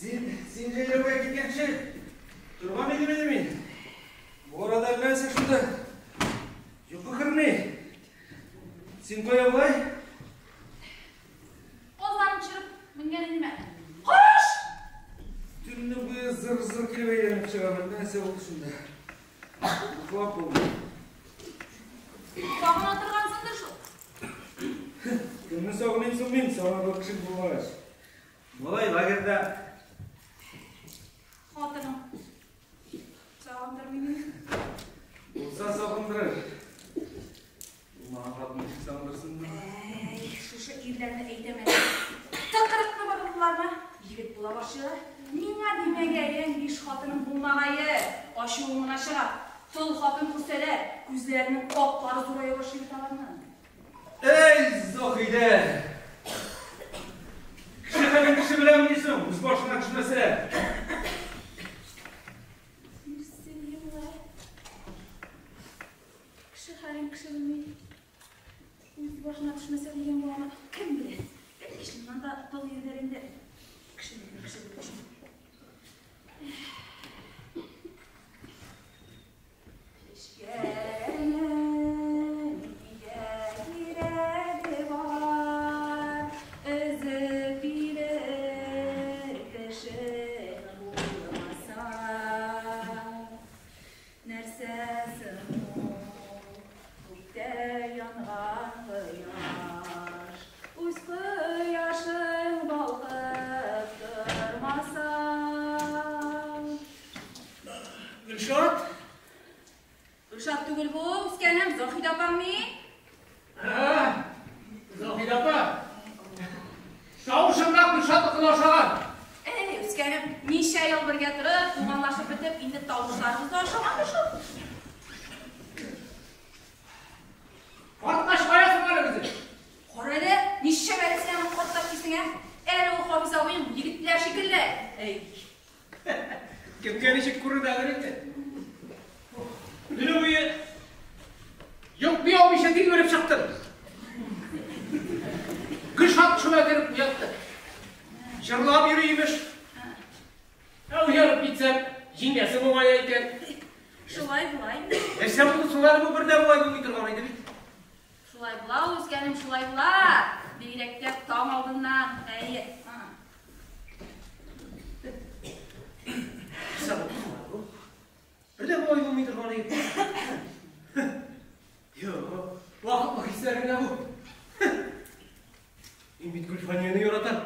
Син җәйләүгә киткәнче торган идем инде мин. Бу арада нәрсә шунда йокы керми. Син кая болай? Казларын төшереп менгән идем әле. Кош! Төнне буе зыр-зыр килеп әйләнеп чыгам. Нәрсә булды шунда? Йоклап булмый. Сагына торгансыңдыр шул. Кемне сагыныйм соң мин, сагынырлык кешем булмагач. Малай лагерьда. Хатыным. Сагындырмый мине. Булса сагындырыр. Булмаган хатын ничек сагындырсын? Әй, шушы ирләрне әйтәм әле. Тыкрыкны бордылармы? Егет була башлыйлар. Миңа димәгәең, биш хатыным булмагае. Ачуым гына чыга. Тол хатын күрсәләр, күзләренең аклары зурая башлый бит аларның. Эй, Заһидә! Кеше хәлен кеше беләме соң, үз башына төшмәсә. Нәрсә дим ул, ә? Кеше хәлен кеше белми. Үз башына төшмәсә дигән буламы? Кем белә? Бәлки чыннан да тол ирләр инде. Кеше белми, кеше белми шул. Чәчкәнең нигә кирәге бар, өзеп бирер кешең булмаса. Нәрсәсең ул, күктә янган кояш, үз кояшың балкып тормаса. Гөлшат? Гөлшат түгел бу, үскәнем, Заһидә апаң мин. Заһидә апа. Тавышыңда Гөлшатныкына охшаган. Әй, үскәнем, ничә ел бергә торып, туганлашып бетеп, инде тавышларыбыз да охшагандыр шул. Картлач кая соң әле үзе? Кара әле, ничә әле син аны картлач дисең, ә? Әле ул Хафиз абыең егетләр шикелле. Әй. Кемгә ничек күренәдер инде. Төне буе йоклый алмыйча тилмереп чыктым. Гөлшат төшемә кереп уятты. Җырлап йөри имеш. Ә уянып китсәм, җиңгәсе моңая икән. Шулай була инде. Нәрсә булды соң әле бу, бер дә болай булмый торган иде бит. Шулай була ул, үскәнем, шулай була. Бигрәк тә таң алдыннан. Әйе. Нәрсә булды соң әле бу? Бер дә болай булмый торган иде. Юк, вакытлы хисләр генә бу. Мин бит Гөлфанияне яратам.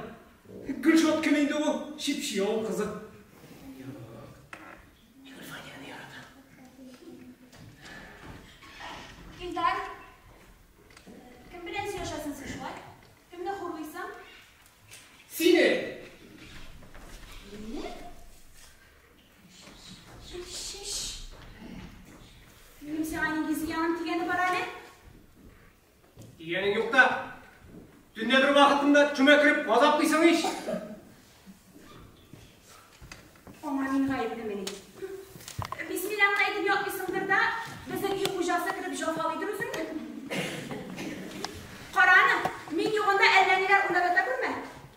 Гөлшат кем инде ул? Чипчи авыл кызы. Юк, мин Гөлфанияне яратам. Илдар, кем белән сөйләшәсең син шулай? Кемне хурлыйсың? Сине! Мине? Шиш. Минем сиңа нинди зыяным тигәне бар әле? Тигәнең юк та. Төнлә бер вакытында төшемә кереп газаплыйсың ич. Аңа мин гаеплемени? Бисмиллаңны әйтеп ятмыйсыңдыр да, безнең өй хуҗасы кереп җәфалыйдыр үзеңне. Кара аны, мин югында әллә ниләр уйлап ята күрмә.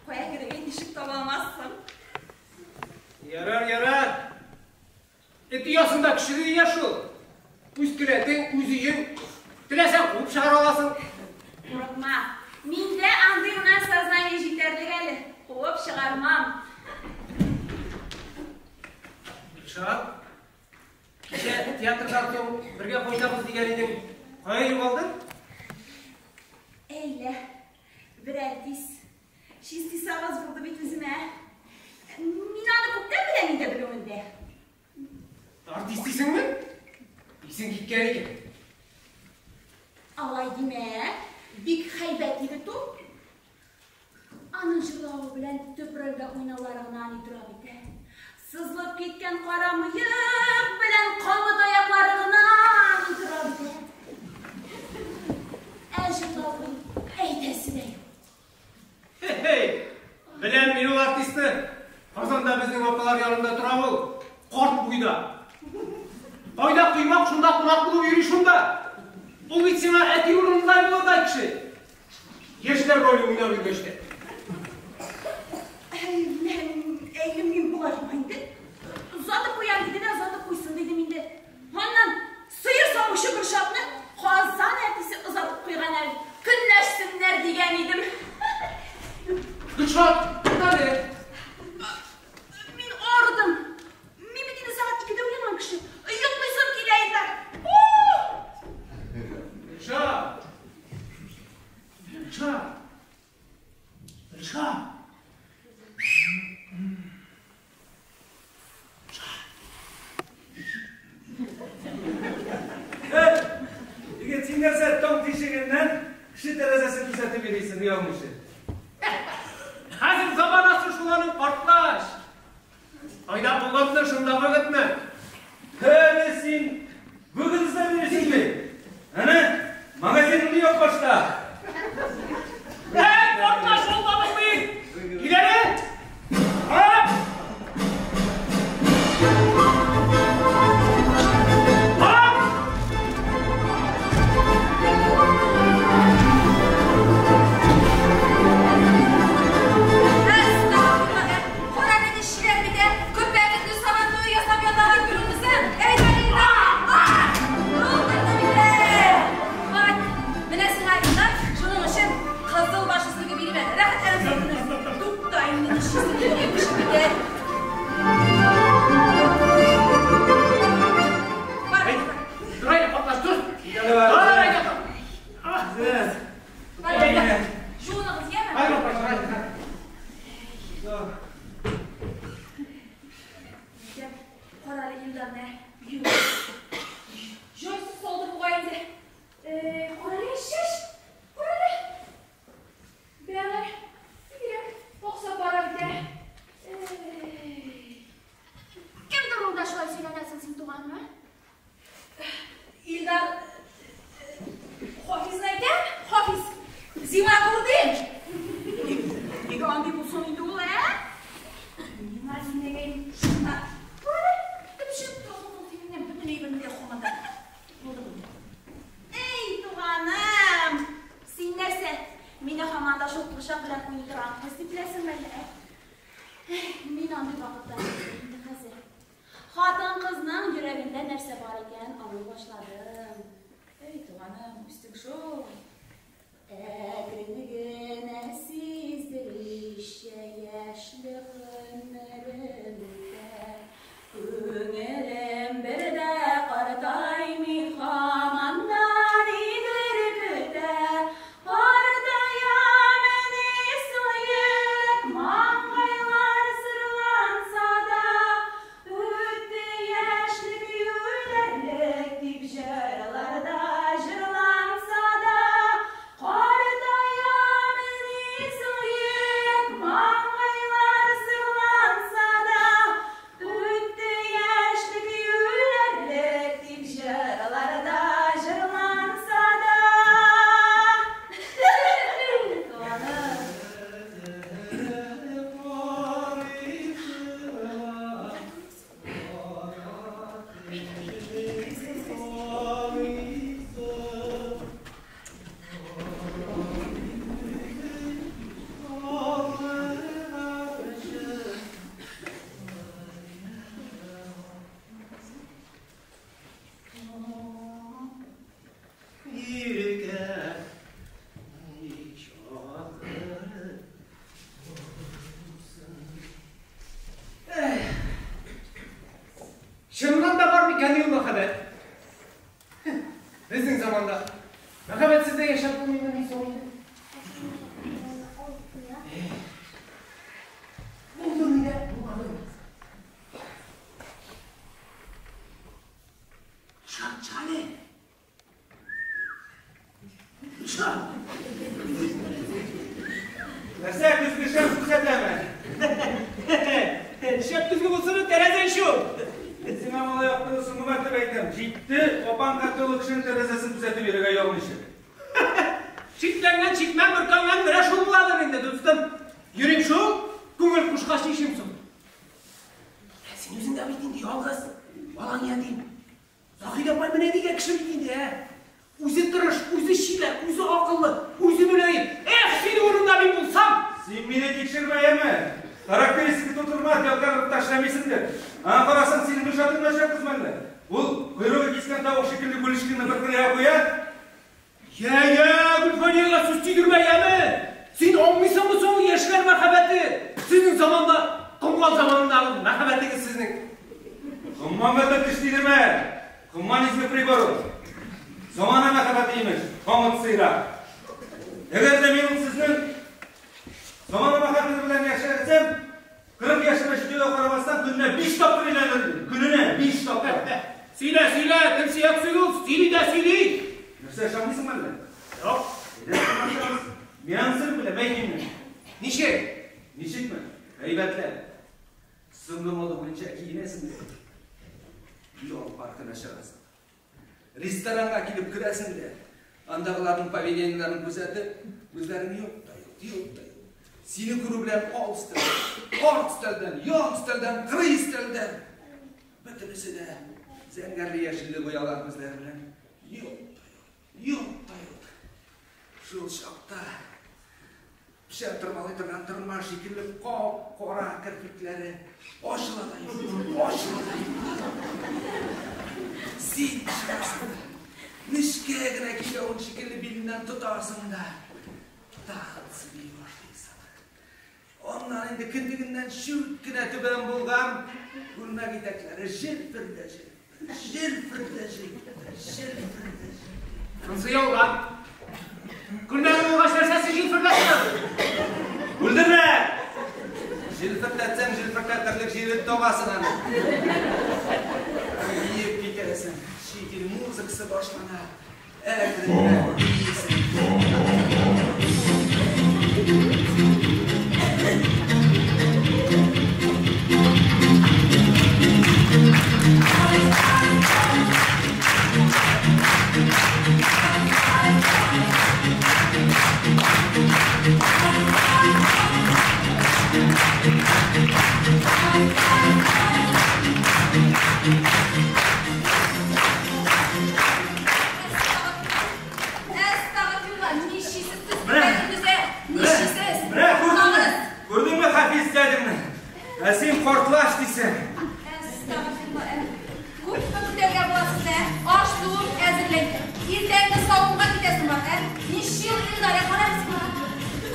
Кая керергә ничек таба алмассың. Ярар, ярар. Эт оясында кеше дия шул. Үз келәтең, үз өең. Теләсәң куып чыгара аласың. Курыкма. Миндә андый гына сознание җитәрлек әле. Куып чыгармам. Гөлшат, кичә театрдан соң бергә кайтабыз дигән идең. Кая югалдың? Әйлә, бер артист. Чистый сагыз булды бит үземә. Мин аны күптән беләм инде белүендә. Артист дисеңме? Исең киткән икән. Алай димә, бик хәйбәт егет ул. Аның җырлавы белән төп рольдә уйнаулары гына ни тора бит. Сызылып киткән кара мыек белән камыт аяклары гына ни тора бит. Ә җырлавын әйтәсе дә юк. Хе-хей! Беләм мин ул артистны. Казанда безнең апалар янында тора ул. Карт буйда. Кайда коймак, шунда кунак булып йөри шунда. Ул бит сиңа әти урынындай булырдай кеше. Яшьләр роле уйнап йөргәч тә. Әй, әйлем. әле. Мин арыдым. Мин бит инде сәгать 2-дә уянган кеше. Йоклыйсым килә, Илдар. Гөлшат! Гөлшат! Гөлшат! Егет, син нәрсә таң тишегеннән кеше тәрәзәсен күзәтеп йөрисең, оялмыйча? Хәзер заманасы шул аның, картлач. Кайда булгатны, шунда вакытны. Әле син бүген эзләп йөрисеңме? Әнә, магазиныңны яп башта. Әй, картлач, алдадың бит! Кил әле! Ап! Ап! Әстәгъфирулла, кара әле эшчеләр бит, ә? Көпә-көндез сабан туе ясап яталар, күрүмесең? Әйдә, Илдар! Булдырды бит, ә! Бак, менә сиңа, Илдар, шуның өчен кызыл баш өслеге бирим әле. Рәхәтләнеп сөртенерсең. Тукта инде, нишлисең, кеше бит, ә? Бар, Әй, тор әле, картлач, тор. Кит әле, бар. Тор әле, Сез. бар, Илдар. Жуыныгыз, яме? Хәй, картлач, хәй, хәй. Әйтәм, кара әле Илдар, мә. Юк. Җайсыз салды бугай инде. Кара әле, шеш. Кара әле. Бәгырь, бигрәк аксап бара бит, ә. Кем турында шулай сөйләнәсең син, туганым, ә? Илдар, Хафизны әйтәм, Хафиз. Сиңа күрдем. Нигә андый булсын инде ул, ә? Миңа димәгән шунда. Кара әле, төпченеп торасың ул синең бөтен әйберне дә кулында. Булды, булды. Эй, туганым! Син нәрсә? Мине һаман да шул курчак белән уйный торган кыз дип беләсеңме әллә, ә? Мин андый вакытта инде хәзер. Хатын-кызның йөрәгендә нәрсә бар икәнен аңлый башладым. Эй, туганым, үстең шул. Әкрен генә сиздермичә яшьлек гомерем үтә. Күңелем бер дә картаймый, һаман да нидер көтә. Картаям соң йөрәк, маңгайлар сырланса да, үтте яшьлек юләрлек дип җырларда җырланса да, картаям соң йөрәк, маңгайлар сырланса да, үтте яшьлек юләрлек дип җырларда җырланса да. Туганым. Иркә, чакырып булсын. Чыннан да бар микән ул мәхәббәт? Безнең заманда мәхәббәтсез дә яшәп булмыймыни соң инде? Булды нидә, булмады. Чык, чык әле. Чык. Нәрсә, көзге шәп күрсәтәме? Шәп көзге булсын, тәрәзә шул. Сиңа малай акылы соңгы мәртәбә әйтәм. Җитте, апаң хәтле кешенең тәрәзәсен күзәтеп йөрергә оялмыйча. Читләнгән чикмән бөркәнгән менә шул буладыр инде, дустым. Йөрим шул, күңел кушкач нишлим соң? Син үзең дә бит инде ялгыз, балаң ятим. Заһидә апай менә дигән кеше бит инде, ә? Үзе тырыш, үзе чибәр, үзе акыллы, үзе мөлаем. Эх, синең урында мин булсам! Син мине тикшермә, яме. Характеристика тутырма, ялканып ташлямыйсың дип. Аңа карасаң, синең Гөлшатың начар кыз мәллә? Ул койрыгы кискән тавык шикелле Гөлишкинны бер кырыйга куя. Я, я, Гөлфаниягә сүз тидермә, яме. Син аңлыйсыңмы соң яшьләр мәхәббәте? Сез турындагы мәхәббәтегез сезнең. Комман бетеп төш дидеме? Комман изге прибор ул. Замана мәхәббәте имеш, камыт сыйра. Әгәр дә мин сезнең замана мәхәббәте белән яшәсәм, 40 яшемә җитүгә карамастан, көненә 5 тапкыр өйләнер идем. Көненә 5 тапкыр. Сөйлә, сөйлә, тел сөяк сөйли ул, сөйли дә сөйли. Нәрсә, ышанмыйсыңмы әллә? Юк. Әйдә, ышанмасагыз, мин анысын беләм, әйтимме? Ничек? Ничекме? Әйбәтләп. Соңгы мода буенча киенәсең дә, ял паркына чыгасың. Ресторанга килеп керәсең дә, андагыларның поведениеләрен күзәтеп, үзләрең юк та юк, юк та юк. Сине күрү белән ал өстәлдән, арт өстәлдән, ян өстәлдән, кырый өстәлдән. Бөтенесе дә зәңгәрле яшелле буялар күзләре белән. Юк та юк, юк та юк. Шул чакта печән тырмалый торган тырма шикелле кап-кара керфекләре ачыла да юк, ачыла да юк. Син чыгасың да, нечкә генә киләвен шикелле биленнән тотасың да, танцы бии башлыйсың. Аннан инде кендегеннән чүт кенә түбән булган күлмәк итәкләре җилпер дә җилпер, җилпер дә җилпер, җилпер дә җилпер. Шунысы ялган. Күлмәге булгач нәрсәсе җилфердәсен? Бүлдермә! Җилфердәтсәң, җилфердәтерлек җирен табасың аны. Биеп китәсең, чит ил музыкасы башлана. Әкренләп биисең. Әстәгъфирулла, ничисез сез Менә. күрдегез, ә? Ничисез? Менә күрдеңме? Күрдеңме Хафиз дәдеңне? Ә син картлач дисең. Әстәгъфирулла, ә? Күпме көтәргә була сезне, ә? Аш-суын әзерләйм. Иртәнге савымга китәсең бар, ә? Ничә ел Илдар, ә? Карагыз миңа.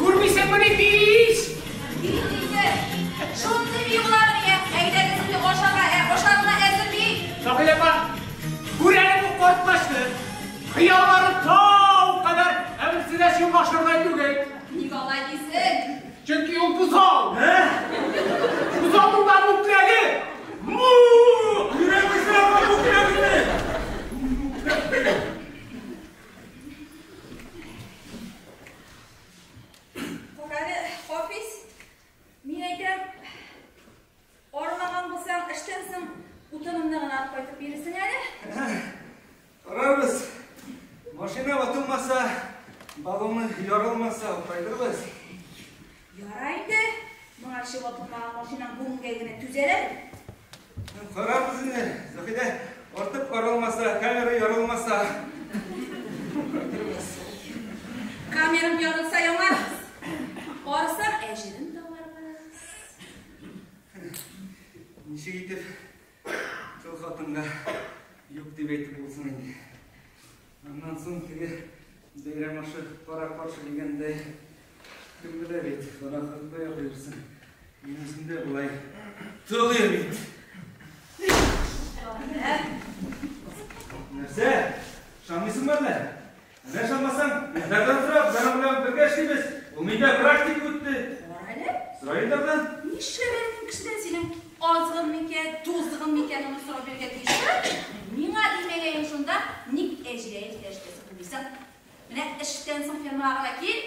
Күрмисеңмени биш? Бит инде. Шундый бию буламыни, ә? Әйдәгез инде ашарга, ә? Ашарына әзерли. Сахил апа, күр әле бу картлачны. Хыяллары тау кадәр, ә берсе дә чынга ашырдай түгел. Ник алай дисең? Чөнки ул бозау. Ә? Бозауның да мүкләге. Му! Йөрәгезне аңа мүкләгеңне! Карале, Хафиз, мин әйтәм, армаган булсаң, эштән соң утынымны гына алып кайтып бирерсең әле. Карарбыз. Машина ватылмаса, баллоны ярылмаса, кайтырбыз. Ярар инде. Моңарчы ватылмаган машинаң бүгенгә генә түзәр әле. Карарбыз инде. Заһидә, артык арылмаса, камера ярылмаса. Кайтырбыз. Камерам ярылса яңарбыз. Арысаң, әҗерен табарбыз. Ничек итеп тол хатынга юк дип әйтеп булсын инде. Аннан соң теге бәйрәм ашы кара каршы дигәндәй, кем белә бит, гөнаһын кая куерсың. Мин үзем дә болай тол ир бит. Нәрсә? Ышанмыйсыңмы әллә? Менә ышанмасаң, Илдардан сора, без аның белән бергә эшлибез. Ул миндә практика үтте. Кара әле. Сора Илдардан. Нишләп әле мин кешедән синең азгын микән, тузгын микән аны сорап бирергә тиешме? Миңа димәгәең шунда, ник әҗрәел тәҗрибәсе булмыйсың? Менә эштән соң фермага гына кил,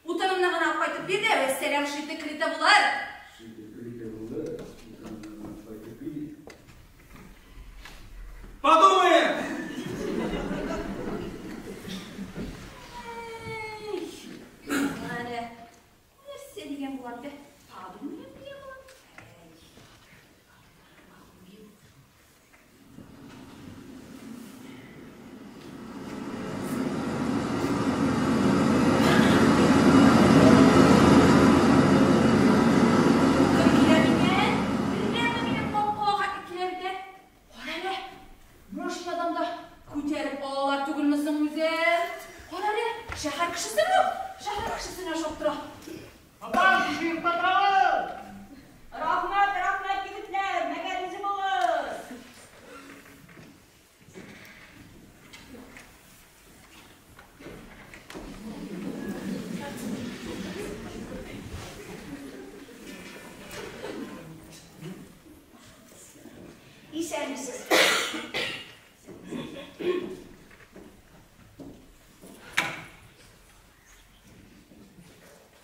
утынымны гына алып кайтып бир дә, вәссәлам, шиты-криты булыр. Шиты-криты булыр, утынымны гына алып кайтып бир. Подумаем! Әй, әле нәрсә дигән була бит? Подумаем дигән була. Әй. Исәнмесез.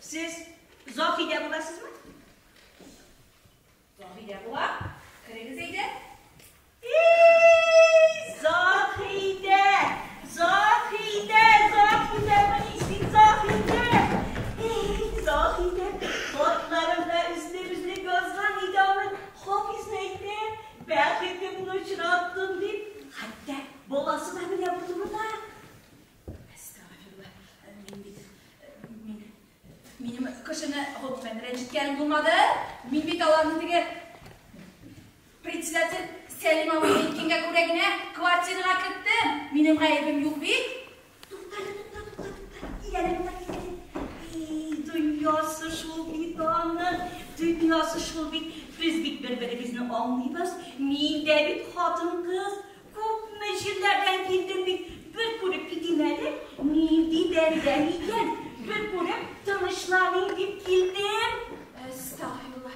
Сез Заһидә буласызмы? Заһидә була. Керегез әйдә. Эй, Заһидә! Заһидә, Заһидә, мени син Заһидә? Эй, Заһидә, хатларымда өзлеп-өзлеп язган иде аны. Хафизны әйтә, бәхетемне очраттым дип. Хәтта баласы да белә бу турыда. Әстәгъфирулла. Мин бит мин минем кешене гомумән рәнҗеткәнем булмады. Мин бит аларны теге председатель Сәлим абый әйткәнгә күрә генә квартирага керттем. Минем гаебем юк бит. Туктале, тукта, тукта, тукта. Кил әле монда, кил әле. Эй, дөньясы шул бит аның, дөньясы шул бит. Без бит бер-беребезне аңлыйбыз. Мин дә бит хатын-кыз. Күпме җирләрдән килдем бит. Бер күреп китим әле. Нинди бәндә микән? Бер күреп, тынычланыйм дип килдем. Әстәгъфирулла.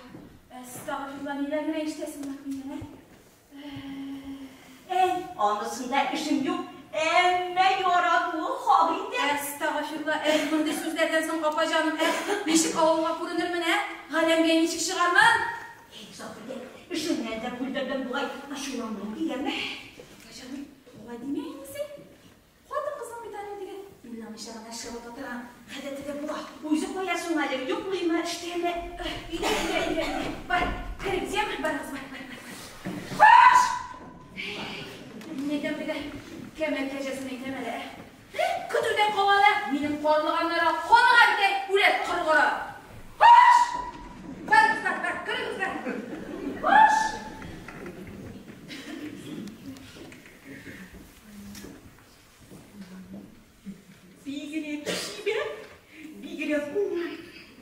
Әстәгъфирулла, ниләр генә ишетәсең менә миннән, ә? Әй, анысында эшем юк. Әмма яратуы хак инде. Әстәгъфирулла, әй, мондый сүзләрдән соң, апа җаным, ә, ничек авылга күренермен, ә? Галәмгә ничек чыгармын? Әй, Заһидә, эшеңнән дә бүлдердем бугай, ачуланмыйм дигәнме? Апа җаным, алай димә инде син. Хатын-кызның бит аның теге уйламыйча гына чыгып ата торган гадәте дә була. Үзе кая соң әле, йоклыймы, эштәме? Өйдә, өйдә, өйдә, өйдә. Бар, керегез, яме, барыгыз, бар, бар, бар, бар. Хуш! Мин әйтәм теге Кәмәл кәҗәсен әйтәм әле, ә. Көтүдән кала да, минем карлыганнарга каныга бит, әй, үләт коргыры. Хуш! Барыгыз, бар, бар, керегез, бар. Хуш! Бигрәк чибәр, бигрәк уңай.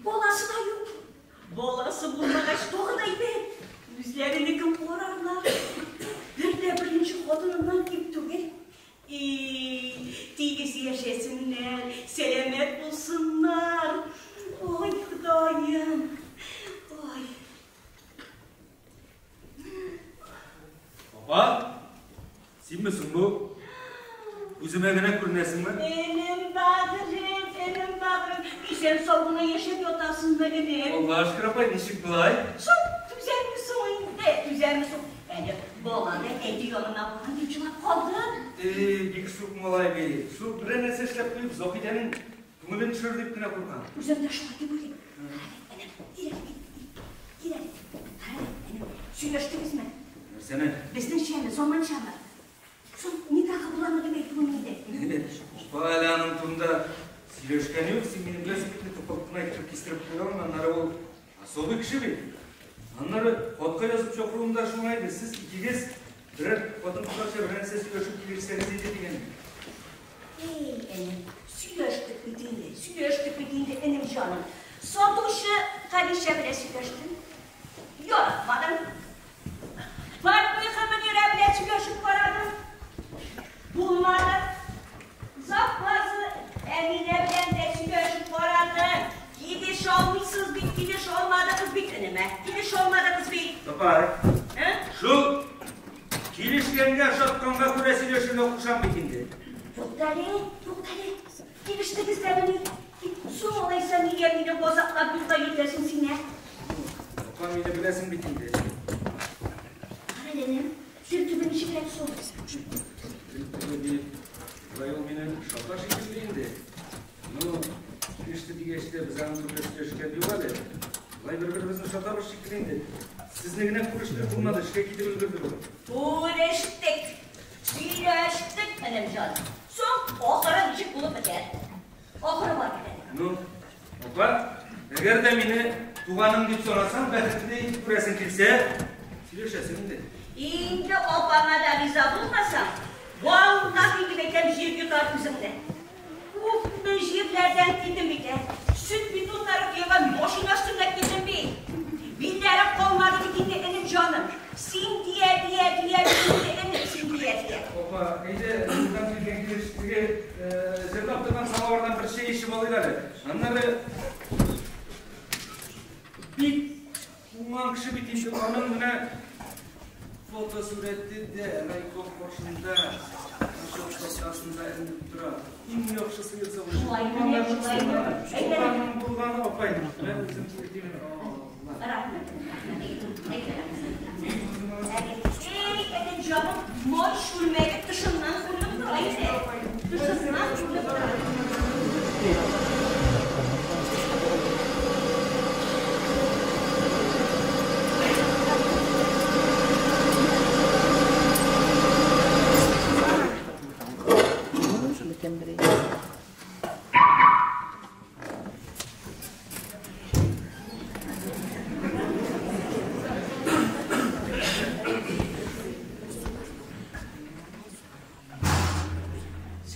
Баласы да юк. Баласы булмагач тагын әйбәт. Үзләренекен карарлар. Бер дә беренче хатыныннан ким түгел. И, тигез яшәсеннәр, сәламәт булсыннар. Ой, Ходаем. Ой. Апа, синме соң бу? Үземә генә күренәсеңме? Энем бәгырем, энем бәгырем, исән-сау гына яшәп ятасыңмы, энем? Аллага шөкер, апай, ничек болай? Соң, түзәрме соң инде, түзәрме соң? Әле баланы әти янына барам дип җылап калды. Эй, бик шук малай бит. Шул берәр нәрсә эшләп куеп, Заһидәнең күңелен төшерер дип кенә куркам. Үзем дә шулай дип уйлыйм. Карале, энем, кил әле, кил, кил әле. Карале, энем, сөйләштегезме? Нәрсәне? Безнеңчәме, заманчамы? Соң, никахы буламы дип әйтүем инде. Апа, әле аның турында сөйләшкән юк. Син мине беләсең бит, мин тупыл кына итеп кистереп куям, аннары ул особый кеше бит. Аннары хатка язып чакыруым да шуңа иде. Сез икегез берәр хатын-кызларча берәр нәрсә сөйләшеп килешсәгез иде дигән. Әй, энем, сөйләштек бит инде, сөйләштек бит инде, энем җаным. Сатучы Хәдичә белән сөйләштем. Яратмадым. Портниха Мөнирә белән сөйләшеп карадым. Булмады. Запасы Әминә белән дә сөйләшеп карадым. Килешә алмыйсыз бит, килешә алмадыгыз бит, энемә. Килешә алмадыгыз бит. Апай, Ә? шул килешкәнгә, ошатканга күрә сөйләшергә кушам бит инде. Туктале, туктале. Килештегез дәмени? Соң алайса нигә мине газаплап юлда йөртәсең син, ә? Апа, мине беләсең бит инде. Карале, энем, тел төбе ничегрәк соң? Тел төбе бит. Болай ул мине шата шикелле инде. Ну, килеште дигәч тә без аның турында сөйләшкән юк әле. Болай бер-беребезне шатабыз шикелле инде. Сезне генә күрештереп булмады, эшкә китеп өлгерде ул. Күрештек, сөйләштек, энем җаным. Соң ахыры ничек булып бетәр? Ахыры бар бит әле. Ну, апа, әгәр дә мине туганым дип санасаң, бәхетле итеп күрәсең килсә, сөйләшәсең инде. Инде апаңа да риза булмасаң, валлаһи дип әйтәм, җир йотар үзеңне. Күпме җирләрдән килдем бит, ә? Сөт бидоннары төягән машина өстендә килдем бит. Билләрем калмады бит инде, энем җаным. Син дия, дия, дия бит инде, энем, син дия, дия. Апа, әйдә, юлдан килгән килеш теге җырлап торган самавырдан бер чәй эчеп алыйк әле. Аннары бик уңган кеше бит инде, аның менә Фотосурәте дә райком каршында, отчет тактасында эленеп тора. Иң яхшы сыер савучы. Шулай менә, шулай менә. Шуларның булганы, апай. Мен үзем сөйлимен. Алла. Рәхмәт, рәхмәт. Әйдә. Әй, әнә җаным, май чүлмәге тышыннан күренеп тора инде. Тышыннан күренеп тора.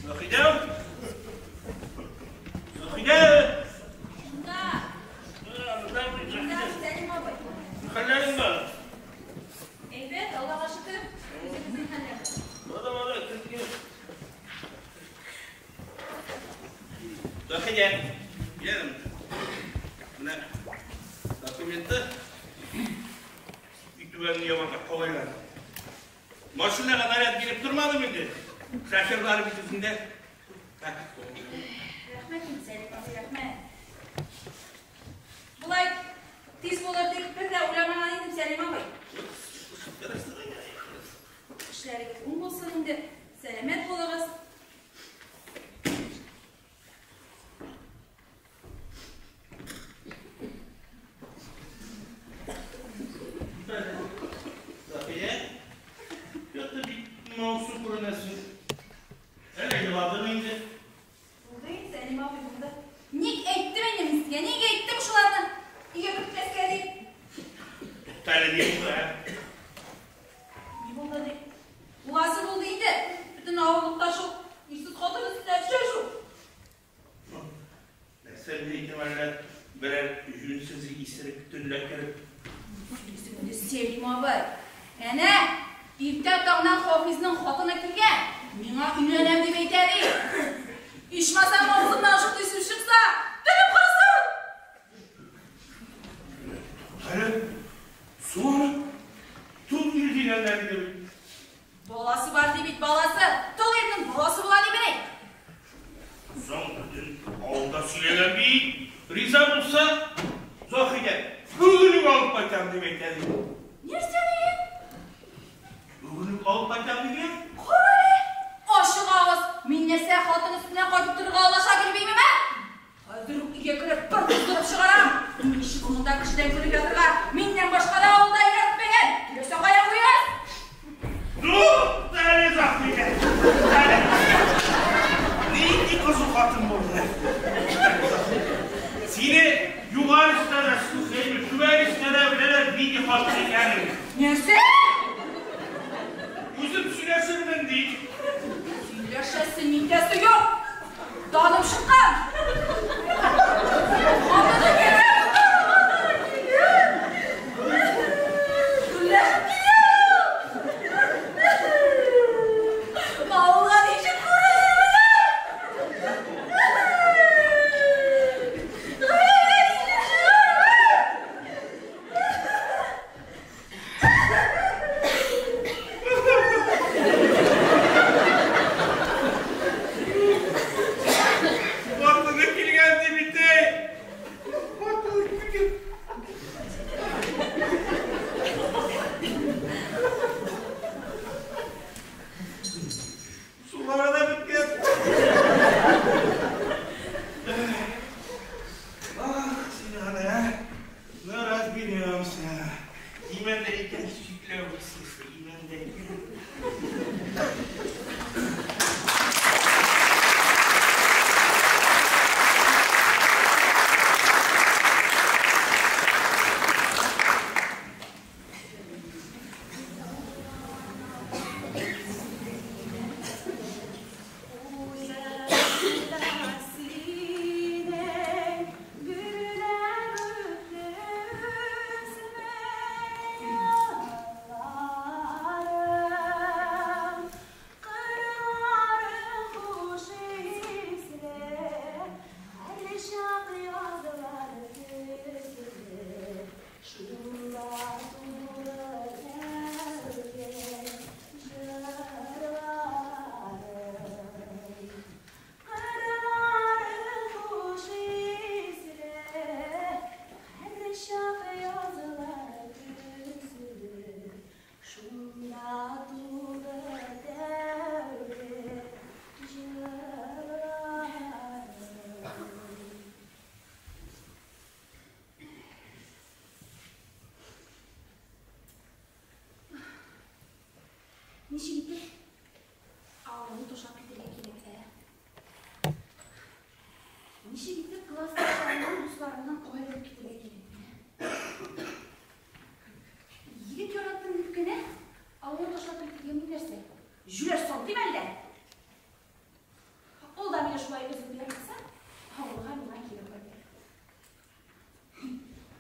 Заһидә! Заһидә! Шунда. Шунда, Сәлим абый. Хәлләрең бар? Әйбәт, Аллага шөкер. Үзегезнең хәлләр. Бара, бара, кер. Заһидә, киләм. Менә документы. Өй түбәңне ябарга калайлар. Машинага наряд биреп тормадым инде. Шоферлары бит үзендә. Рәхмәт инде, Сәлим абый, рәхмәт. Болай тиз булыр дип бер дә уйламаган идем, Сәлим абый. Эшләрегез уң булсын инде. Сәламәт булыгыз. Заһидә, Петр бик моңсу күренәсең. Әллә еладың инде? Булды инде, Сәлим абый, булды. Ник әйттем инде мин сезгә? Ник әйттем шуларны? Өйгә кертмәскә дип. Тукта әле, ни булды, ә? Ни булды дип. Буласы булды инде. Бөтен авырлыкта шул ирсез хатын өстенә төшә шул. Нәрсә әйтәм әллә, берәр җүнсез исерек төнлә кереп. Сөйлисең инде, Сәлим абый. Әнә, иртә таңнан Хафизның хатыны килгән. Миңа өйләнәм дип әйтә ди. Ичмасам авызымнан шундый сүз чыкса, телем корысын. Әле, суны тул ир дигәннәр иде бит. Баласы бар ди бит, баласы. Тол ирнең баласы була ди бит. Соң бөтен авылда сөйләгән бит. Риза булса, Заһидә, бүген үк алып кайтам дип әйтә ди. Нәрсә дигән? Бүген үк алып кайтам дигән? Кара әле, ачык авыз. Мин нәрсә хатын өстенә кайтып торырга алаша килмиме? Хәзер үк өйгә кереп бер туздырып чыгарам. Ничек монда кешедән көлеп ятырга? Миннән башка да авылда өйрәтмәгән. Теләсә кая куяр. Тукта әле, Заһидә. Тукта әле. Нинди кызу хатын булды. Сине югары өстә дә, түбән өстә дә беләләр нинди хатын икәнен. Нәрсә? Үзем сөйләшермен ди. Сөйләшәсе нитәсе юк. Даным чыккан. Хатыны килә. Гөлләшеп килә. Авылга ничек күренер? Гаиләгә ничек чыгармын? Хатыны килгән ди бит, әй. Хатыны килгән. Сулары да беткән. Ах, син аны, ә? Ну, разберемся. Имәндә икән чикләвек, слушай, имәндә икән. Гөлләр Ничек итеп авылны ташлап китәргә кирәк, ә? Ничек итеп классташларымнан, дусларымнан аерылып китәргә кирәк? Егет яраттым дип кенә авылны ташлап китәргә мин нәрсә? Җүләр сантыйм әллә? Ул да мине шулай өзеп яратса, авылга миңа кире кайтыр.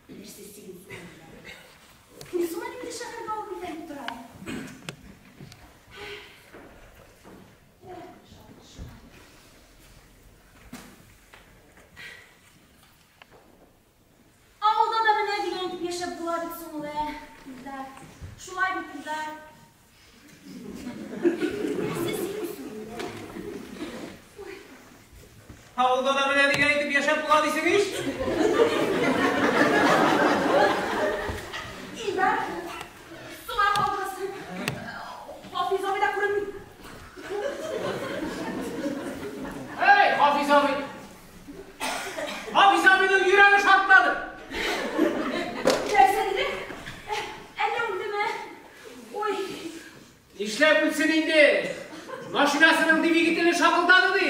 Нәрсә синең суың? Кем соң әле мине шәһәргә алып китәр дип тора? Авылда да менә дигән итеп яшәп була бит соң ул, ә, Илдар. Шулай бит, Илдар. Нәрсә синең соң инде? Авылда да менә дигән итеп яшәп була дисең ич? Илдар, соңа калдырасың. Хафиз абый да күренми. Эй, Хафиз абый! Хафиз абыйның йөрәге шартлады. Нәрсә диде? Әллә үлдеме? Ой, Нишләп үлсен инде? Машинасының двигателе шакылдады ди.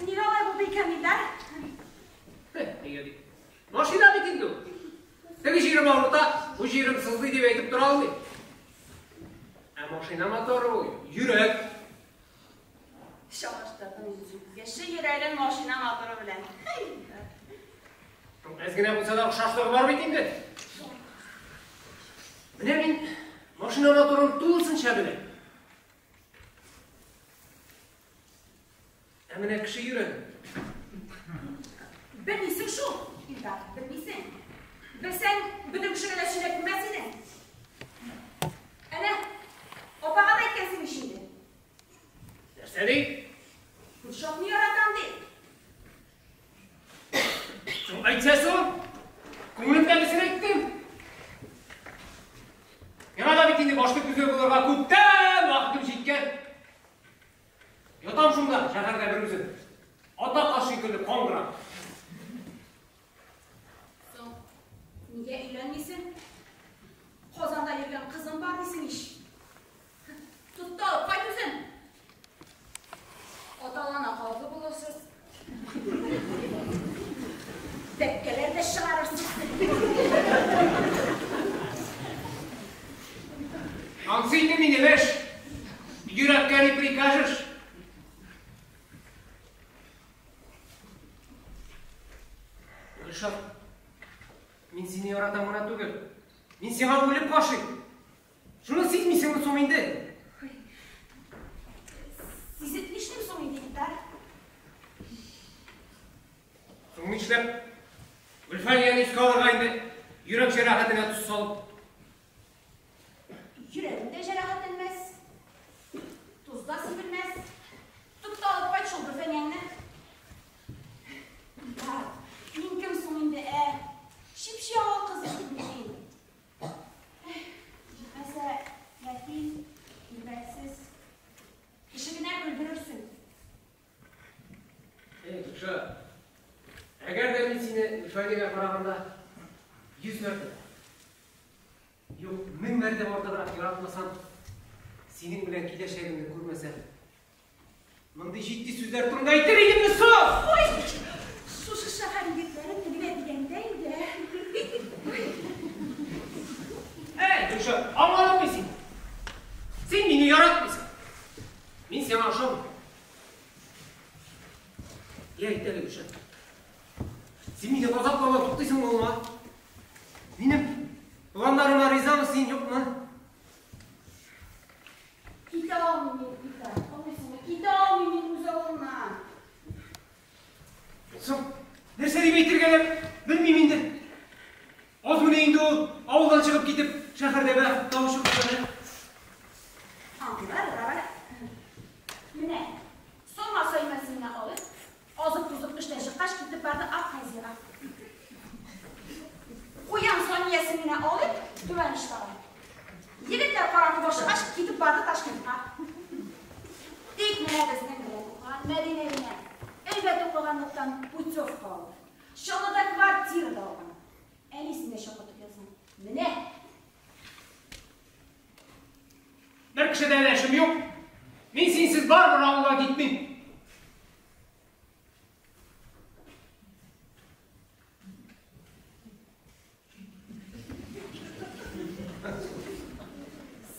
нигә алай булды икән, Илдар? Нигә ди? Машина бит инде ул. Теге җирем авырта, бу җирем сызлый дип әйтеп тора алмый. Ә машина моторы ул йөрәк. Чагыштырдың инде. Кеше йөрәген машина моторы белән. Әз генә булса да охшашлыгы бар бит инде. Менә мин машина моторын тулысынча беләм. Ә менә кеше йөрәге. Белмисең шул, Илдар, белмисең. Белсәң, бөтен кешегә дә сөйләп йөрмәс идең. Әнә, апага да әйткәнсең ич инде. Нәрсә ди? Гөлшатны яратам ди. Соң әйтсә соң, күңелемдәгесен әйттем. Миңа да бит инде башны күзгә булырга күптән вакытым җиткән. Ятам шунда, шәһәрдә бер үзем. Ата каз шикелле каңгырам. Соң, нигә өйләнмисең? Казанда йөргән кызым бар дисең ич. Тот та алып кайт үзең. Аталана казы булырсыз. Бәккәләр дә чыгарырсыз. Ансы инде минем эш. Йөрәккә ни прикажешь? Гөлшат, мин сине яратам гына түгел. Мин сиңа үлеп гашыйк. Шуны сизмисеңме соң инде? Сизеп нишлим соң инде, Илдар? Соң нишләп? Гөлфәнияне искә алырга инде. Йөрәк җәрәхәтенә тоз салып. Йөрәгем дә җәрәхәтләнмәс. Тоз да сибелмәс. Тот та алып кайт шул Гөлфәнияңне. Илдар, мин кем соң инде, ә? Чеп-чи авыл кызы бит мин. Җитмәсә, ятим, килбәтсез. Кеше генә көлдерерсең. Эй, Гөлшат, әгәр дә мин сине Гөлфәниягә караганда 100 мәртәбә, юк, 1000 мәртәбә артыграк яратмасам, синең белән киләчәгемне күрмәсәм, мондый җитди сүзләр турында әйтер идемме соң? Ой, шушы шәһәр егетләре телгә дигәндә инде. Эй, Гөлшат, аңладыңмы син? Син мине яратмыйсың. Мин сиңа ошамыйм. Я әйт әле, Гөлшат. Син мине газаплаудан туктыйсыңмы, улым, а? Минем планнарыма ризамы син, юкмы? Китә алмыйм мин, Илдар, аңлыйсыңмы? Китә алмыйм мин үз авылымнан. Соң, нәрсә дип әйтергә дә белмим инде. Азмыни инде ул авылдан чыгып китеп, шәһәрдә бәхет табучы кызлар, ә? Аңлар, бар. Менә, соңга саймасын гына алып, азып-тузып эштән чыккач китеп барды Абхазиягә. Куян Саниясен генә алып, түбән очтагы. Егетләр караңгы башлагач, китеп барды Ташкентка. Тик менә безнең белән укыган Мәдинә генә әйбәт укыганлыктан путевка алды. Чаллыда квартира да алган. Әнисен дә чакыртып язган. эшем юк. Мин синсез барыбер авылга китмим.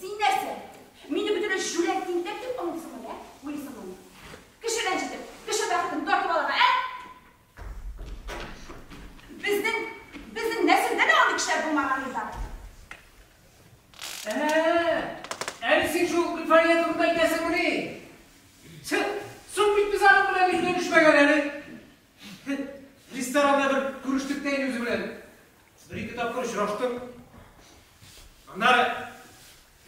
Син нәрсә? Мине бөтенләй җүләр тинтәк дип аңлыйсыңмы, ә? Уйлыйсыңмы? Кеше рәнҗетеп, кеше бәхетен тартып алырга, ә? Безнең нәселдә дә андый кешеләр булмаган бит. Әле син шул Гөлфәрия турында әйтәсеңмени? Соң бит без аның белән өйләнешмәгән әле. Ресторанда бер күрештек тә инде үзе белән. Бер-ике тапкыр очраштык. Аннары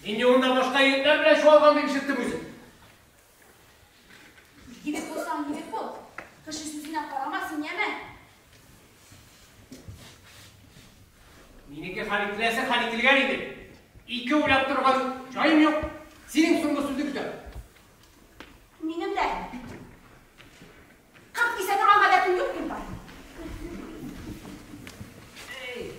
мин юлында башка егетләр белән чуалган дип ишеттем үзен. Егет булсаң, егет бул. Кеше сүзенә карама син, яме? Минеке хәл ителәсе хәл ителгән инде. Ике уйлап торган җаем юк. Синең соңгы сүзне көтәм. Минем дә. Кырт кисә торган гадәтем юк мин бар. Эй,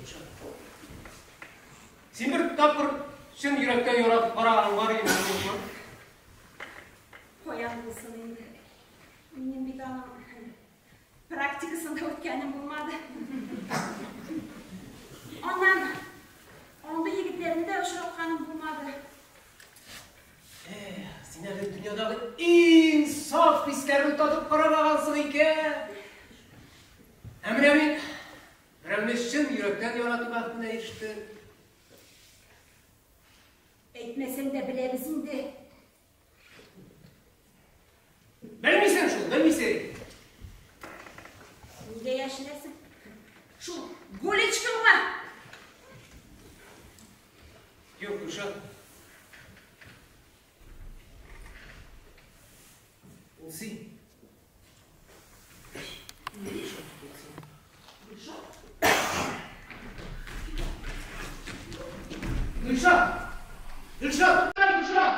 син бер тапкыр чын йөрәктән яратып караганың бар идеме, юкмы? Каян булсын инде. Минем бит аның практикасында үткәнем булмады. Аннан андый егетләрне дә очратканым булмады. Эх, син әле дөньядагы иң саф хисләрне татып карамагансың икән. Ә менә мин берәүне чын йөрәктән ярату бәхетенә ирештем. Әйтмәсәң дә беләбез инде. Белмисең шул, белмисең. Нигә яшерәсең? Шул Гулечкаңмы? Юк, Гөлшат. Ул син. Гөлшат, ул син. Гөлшат? Гөлшат! Гөлшат! Гөлшат!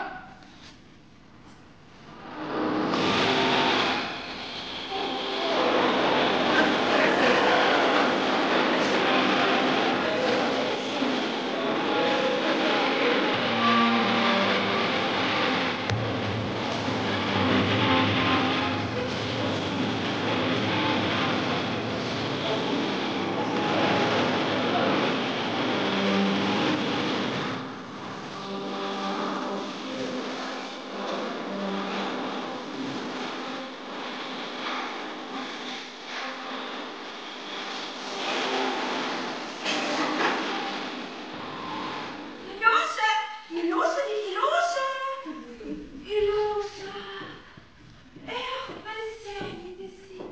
Илюша! Илюша, Илюша! Илюша! Эх, белсәң иде син,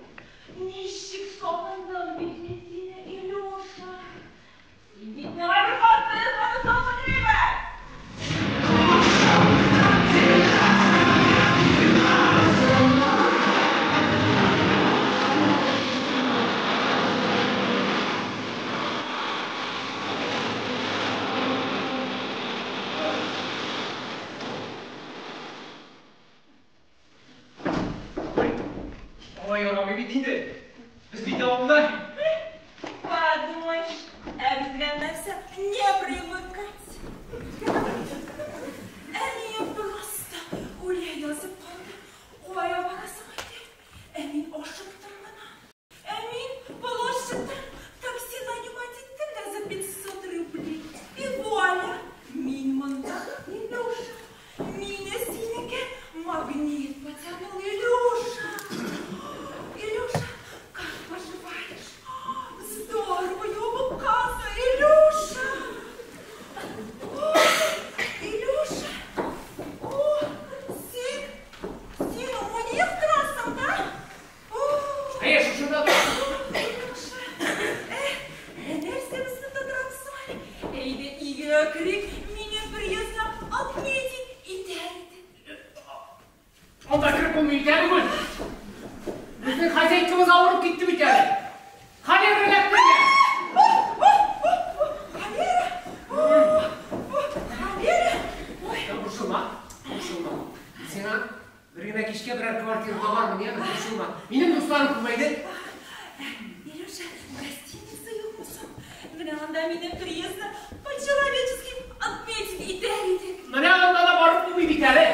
ничек сагындым бит мин сине, Илюша! Син бит миңа бер хатын, аны сагындырма! Ой, алай ярамый бит инде. Без бит авылда. Подумаешь, ә безгә нәрсә не привыкать. Әнием просто үлә язып калды. Кая барасың инде? Ә мин ашыктым гына. Ә мин площадьтан такси нанимать иттем дә за 500 рублей. И вуаля, мин монда, Илюша. Мине синеке магнит потянул, Илюша. Илюша, как поживаешь? Здорово, ёбукаса, Илюша! О, Илюша! О, син у них торасың, да? О, Әйе, шушында тор. Илюша! Нәрсә без монда торабыз соң әле? Әйдә, өйгә керик, минем приездны отметить итәр иде. Анда кереп булмый икән бүген. Безнең хозяйкабыз авырып китте бит әле. Холера эләктергән. Холера! Холера! Ой, Борчылма, борчылма. Сиңа бер генә кичкә берәр квартира табармын, яме, борчылма. Минем дусларым күбәйде. Илюша, гостиница юкмы соң? Менә анда минем приездны по-человечески отметить итәр идек. Менә анда да барып булмый бит әле.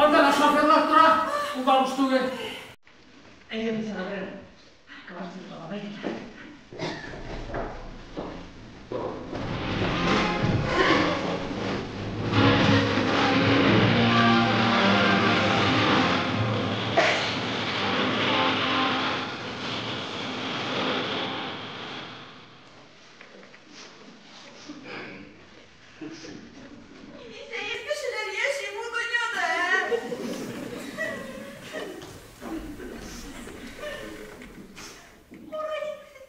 Анда да шоферлар тора. Ул да буш түгел. Әйдә, мин сиңа берәр квартира табам, әйдә. Сәер кешеләр яши бу дөньяда, ә? Кара инде.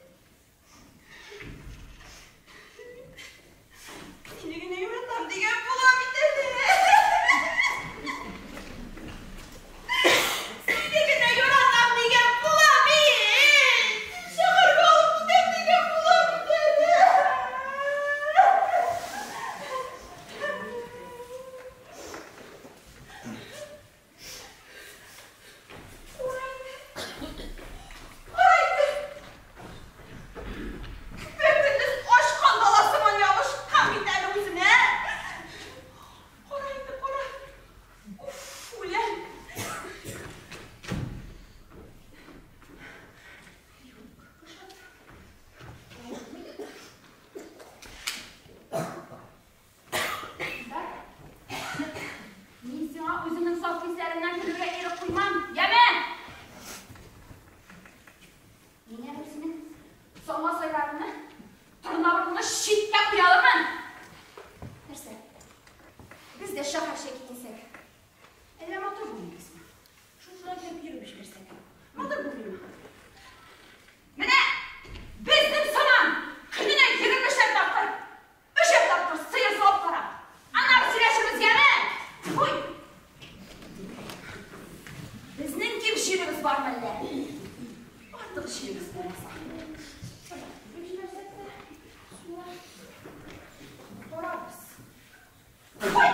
Сине генә яратам дигән була бит әле. Сине генә яратам дигән була бит. Шәһәргә алып китәм дигән була бит әле. Кара инде. Кара инде. Көпә-көндез ачкан бала сыман ябышкан бит әле үзенә. Кара инде, кара. Уф, үләм. Юк, ошады. Бар. Мин сиңа үзеңнең саф хисләреңнән көлергә ирек куймам, яме! Мин әле синең сама сайларыңны, торна борыныңны читкә куя алырмын. Нәрсә? Без дә шәһәрчә киенсәк. Әллә матур булмыйбызмы? Шушылай килеп йөреп җибәрсәк. Матур булмыймы? Менә безнең сыман көненә 20 тапкыр, өчәр тапкыр сыер савып кара. Аннары сөйләшербез, яме? Ой! Безнең ким җиребез бар мәллә? Артык җиребез булмаса. Йөреп җибәрсәк тә, шулай карарбыз. Ой!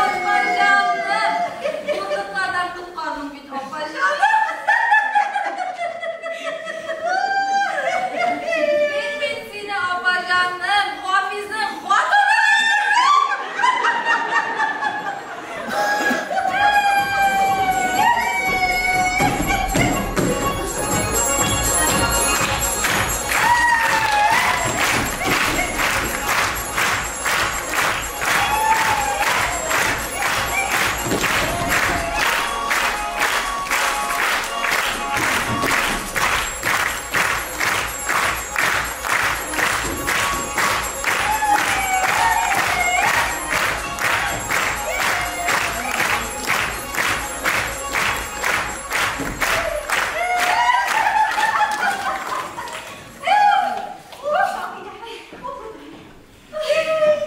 Апаҗаным! Мылтыклардан коткардың бит, апаҗаным. Мин бит сине, апаҗаным, Хафизның хатыны!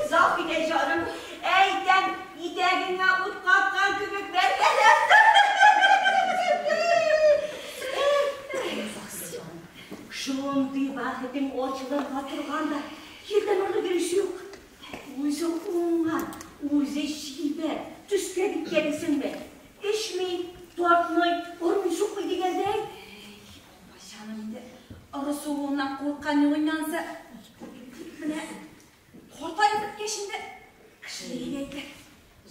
Заһидә җаным, әйтәм, итәгеңә ут капкан кебек бәргәләп. Шундый бәхетең ачылырга торганда, җирдән ары йөреш юк. Үзе уңган, үзе чибәр, төскә биткә дисеңме? Эчми, тартмый, ормый, сукмый дигәндәй. Апаҗаным инде ыры сугуыннан курыккан юк инде анысы. Тик менә картаеп беткәч инде кешеләргә әйтә.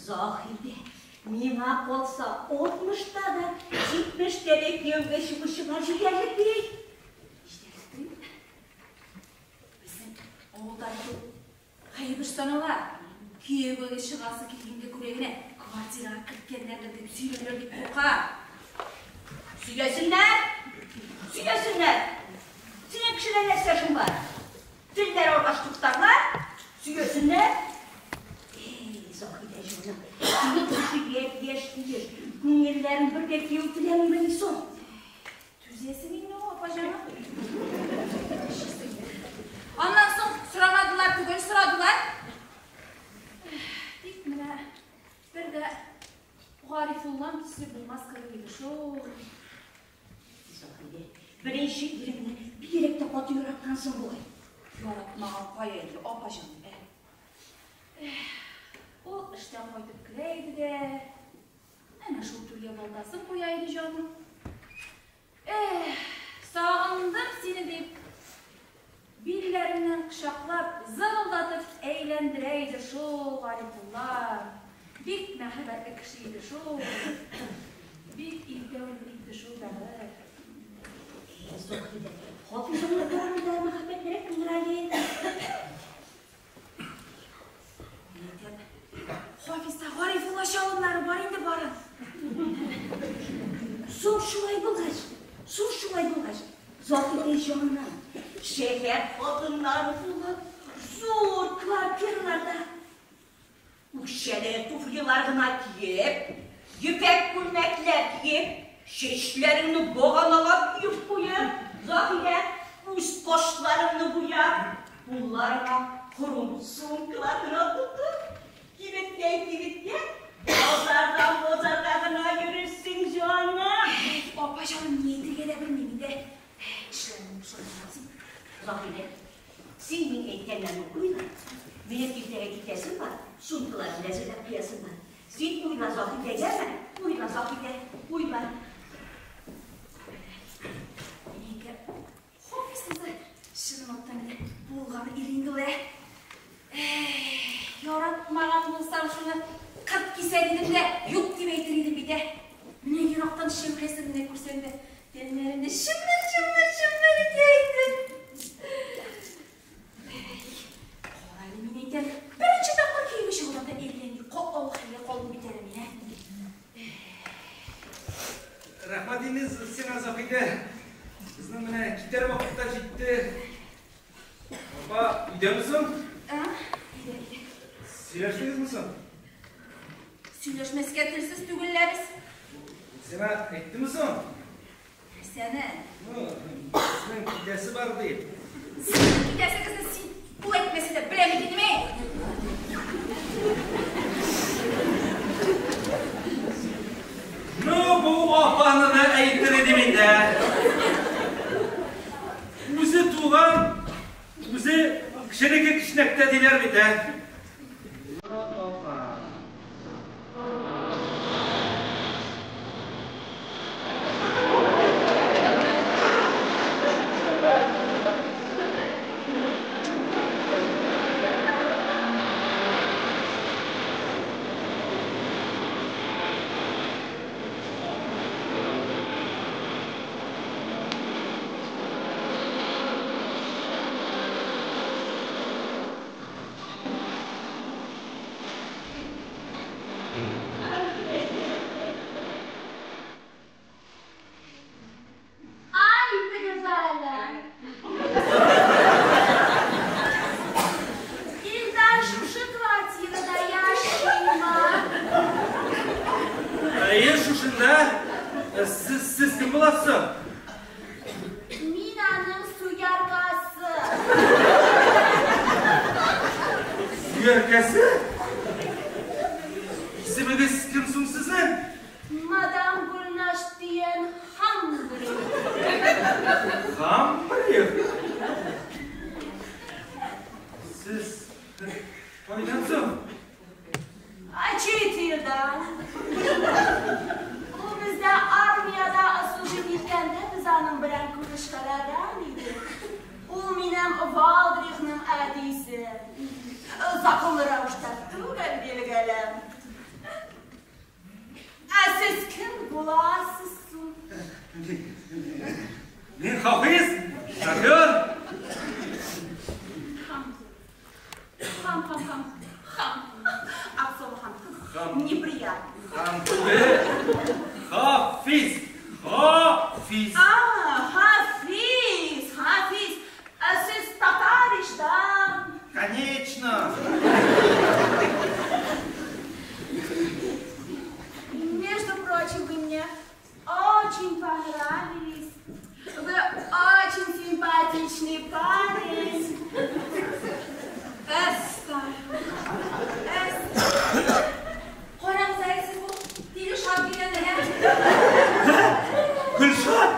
Заһидә, миңа калса, 60-та да, 70-тә дә кияүгә чыгучыга җитәрлек бит. Җитәрлек түгел. Безнең авылда бит ул гаеп эш санала. Кияүгә чыгасы килгәнгә күрә генә квартирага керткәннәрдер дип сөйләрләр дип курка. Сөйләсеннәр, сөйләсеннәр. Синең кешедә нәрсә эшең бар? Телләр алгач туктарлар, сөйләсеннәр. Эй, Заһидә җаным, синең кеше япь-яшь килеш, күңелләрең бергә кияү теләмимени соң? Түзәсең инде ул, апаҗаным. Аннан соң сорамадылар түгел, сорадылар. Тик менә бер дә Гарифуллам төсле булмас кебек иде шул. Заһидә, беренче иреңне бигрәк тә каты яраткансың бугай. Яратмаган кая инде, апаҗаным, ә? Ул эштән кайтып керә иде дә, Әнә шул түргә балтасын куя иде җаным. Эх, сагындым сине дип, билләреннән кочаклап, зырылдатып әйләндерә иде шул Гарифулла. Бик мәхәббәтле кеше иде шул. Бик иртә үлеп китте шул бәгырь. Заһидә, Хафизыңны караганда мәхәббәтлерәк булыр әле. Хафизда Гарифулла чалымнары бар инде барын. Соң шулай булгач, соң шулай булгач, Заһидә җаным, шәһәр хатыннары булып, зур квартираларда үкчәле туфлилар гына киеп, ефәк күлмәкләр киеп, чәчләреңне баганалап киеп куеп, Заһидә, үз кашларыңны буяп, кулларыңа хром сумкалар гына тотып, кибеткә-кибеткә, базардан базарга гына йөрерсең, җаным. Апа җаным, ни әйтергә дә белмим инде. Эшләрнең шулай. Заһидә, син мин әйткәннәрне уйла. Минем иртәгә китәсем бар, сумкаларны әзерләп куясым бар. Син уйла, Заһидә, яме? Уйла, Заһидә, уйла. Нигә Хафизны чынлап инде булган ир инде ул, ә? Яратмаган булсам шуны кырт кисәр идем дә, юк дип әйтер идем бит, ә. Менә ерактан шәүләсен генә күрсәм дә, тәннәрендә чымыр-чымыр-чымыр итә иде. Кара әле, мин әйтәм, беренче тапкыр кияүгә чыгудан да әллә ни катлаулы хәлгә калдым бит әле мин, ә. Рәхмәт инде сиңа, Заһидә. Безнең менә китәр вакыт та җитте. Апа, өйдәме соң? А, өйдә, өйдә. Сөйләштегезме соң? Сөйләшмәскә телсез түгелләрбез. Сиңа әйттеме соң? Нәрсәне? Ну, безнең китәсе бар дип. Синең китәсегезне син ул әйтмәсә дә беләм бит инде мин. Ну, бу апаны да әйтер идем инде. Үзе туган, үзе кешенеке кешнәктә диләр бит, ә. Ну, апа. Ay güzelim. Илдар шушы квартирада яшима. Әйе, шушында. Сез кем буласыз? Мин аның суяркасы. Сөяркәсе? Исемегез кем соң сезнең? Мадам Гульнаш дигән Хамбри. Хамбриев? Сез кайдан соң? Чит илдән. Ул бездә армиядә служить иткәндә без аның белән күрешкәләгән идек. Ул минем Валдрихның әтисе. Законлы рәвештә түгел, билгеле. Ә сез кем буласыз соң? Мин Хафиз, шофер. Хам. Хам, хам, хам. Хам. От слова хам. Хам. Неприятно. Хам түгел. Хафиз. Хафиз. А, Хафиз, Хафиз. Ә сез татар ич, да? Конечно. Между прочим, вы мне очень понравились. Вы очень симпатичный парень. Әстәгъфирулла. Карагыз әле сез бу тиле шат дигәнне, ә? Гөлшат!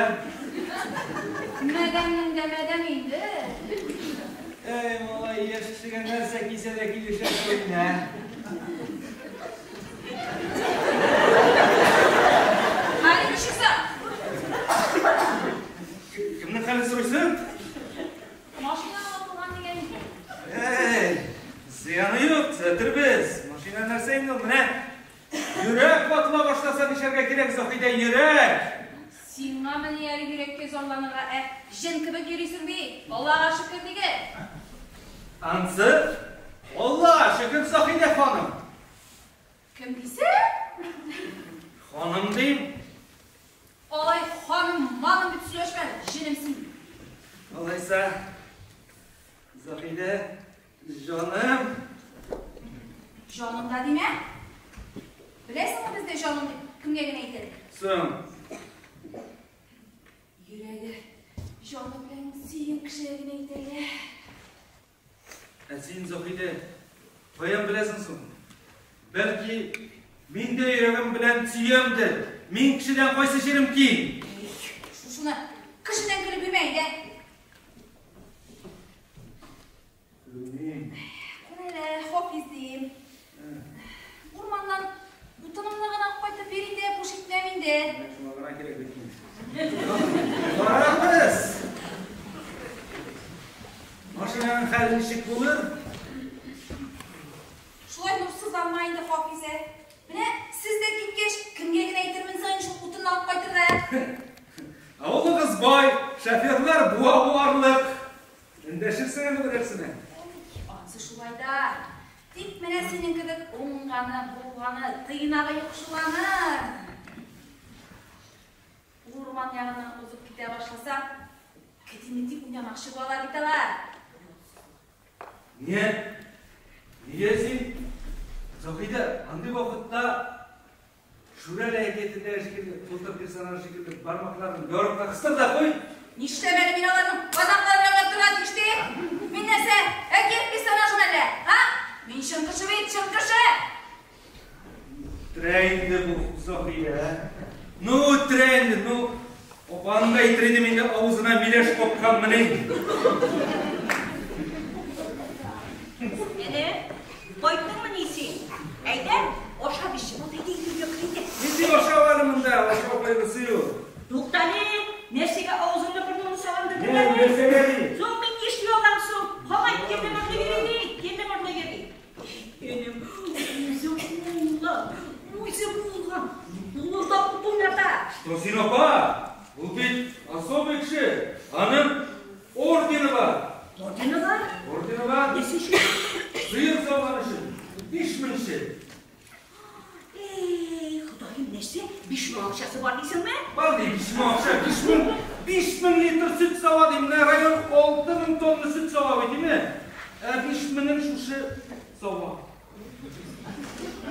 мәдәм. Мәдәмнең дә мәдәм инде. Әй, малай, яшь кешегә нәрсә кисә дә килешә шул, ә? Хәле ничек соң? Кемнең хәлен сорыйсың? Машина ватылган дигән идең. Әй, зыяны юк, төзәтербез. Машина нәрсә инде ул, менә йөрәк ватыла башласа нишләргә кирәк, Заһидә, йөрәк! Сиңа менә әле йөрәккә зарланырга, ә җен кебек йөрисең бит. Аллага шөкер диген. Ансы, Аллага шөкер, Заһидә ханым. Кем дисең? Ханым дим. Алай ханым, маным дип сөйләшмә, җенем син. Алайса, Заһидә, җаным. Җаным да димә. Беләсеңме бездә җаным дип кемгә генә әйтәләр? Соң. Йөрәге, җаны белән сөйгән кешегә генә әйтәләр. Ә син, Заһидә, каян беләсең соң? Бәлки, мин дә йөрәгем белән сөямдер. Мин кешедән кайсы җирем ким? Шушыны кешедән көлеп йөрмә инде. Көлмим. Кара әле, Хафиз дим. Урманнан утынымны гына кайтып бир инде, буш итмәм инде. Менә шуңа гына кирәк бит инде. Карагыз! Машинаның хәле ничек булыр? Шулай нурсызланма инде, Хафизә. Менә сез дә киткәч, кемгә генә әйтермен соң шул утынны алып кайтырга? Авылыгыз бай, шоферлар буа буарлык. Эндәшерсең әле берәрсенә. Ансы шулай да. Тик менә синең кебек уңганы, булганы, тыйнагы юк шул аны. Урман ягыннан узып китә башласа, кети-мети уйнамакчы булалар бит алар. Нигә? Нигә син? Заһидә, андый вакытта Шүрәле әкиятендәге шикелле, култык персонажы шикелле бармакларын ярыкка кыстыр да куй. Нишләп әле мин аларның бармакларын ялгап торырга тиеш ди? Мин нәрсә, әкият персонажымы әллә? А? Мин чын кеше бит, чын кеше! Үтерә инде бу Заһидә. Ну, үтерә инде, ну. Апаның да әйтер идем инде, авызына миләш капканмыни. Әнә, кайттыңмыни син? Әйдә, ашап эчеп ал, әйдә, өйгә кер инде. Нинди ашау әле монда, ашау кайгысы юк. Туктале, нәрсәгә авызыңны борыныңны сагындырдың Менә әле? нәрсәгә ди? Соң мин нишли алам соң? Һаман керле-мөрле йөри ди, керле-мөрле йөри. Энем, үзе булган, үзе булган. Булылдап уйната. Что син, апа? Ул бит особый кеше. Аның ордены бар. Ордены бар? Ордены бар. Нәрсә өчен? Сыер сауган өчен. 5000-нче. Эй, Ходаем, нәрсә? 5000 акчасы бар дисеңме? Бар ди, 5000 акча, 5000 литр сөт сава ди. Менә район 6000 тонна сөт сава бит, димме? Ә 5000-ен шушы сава.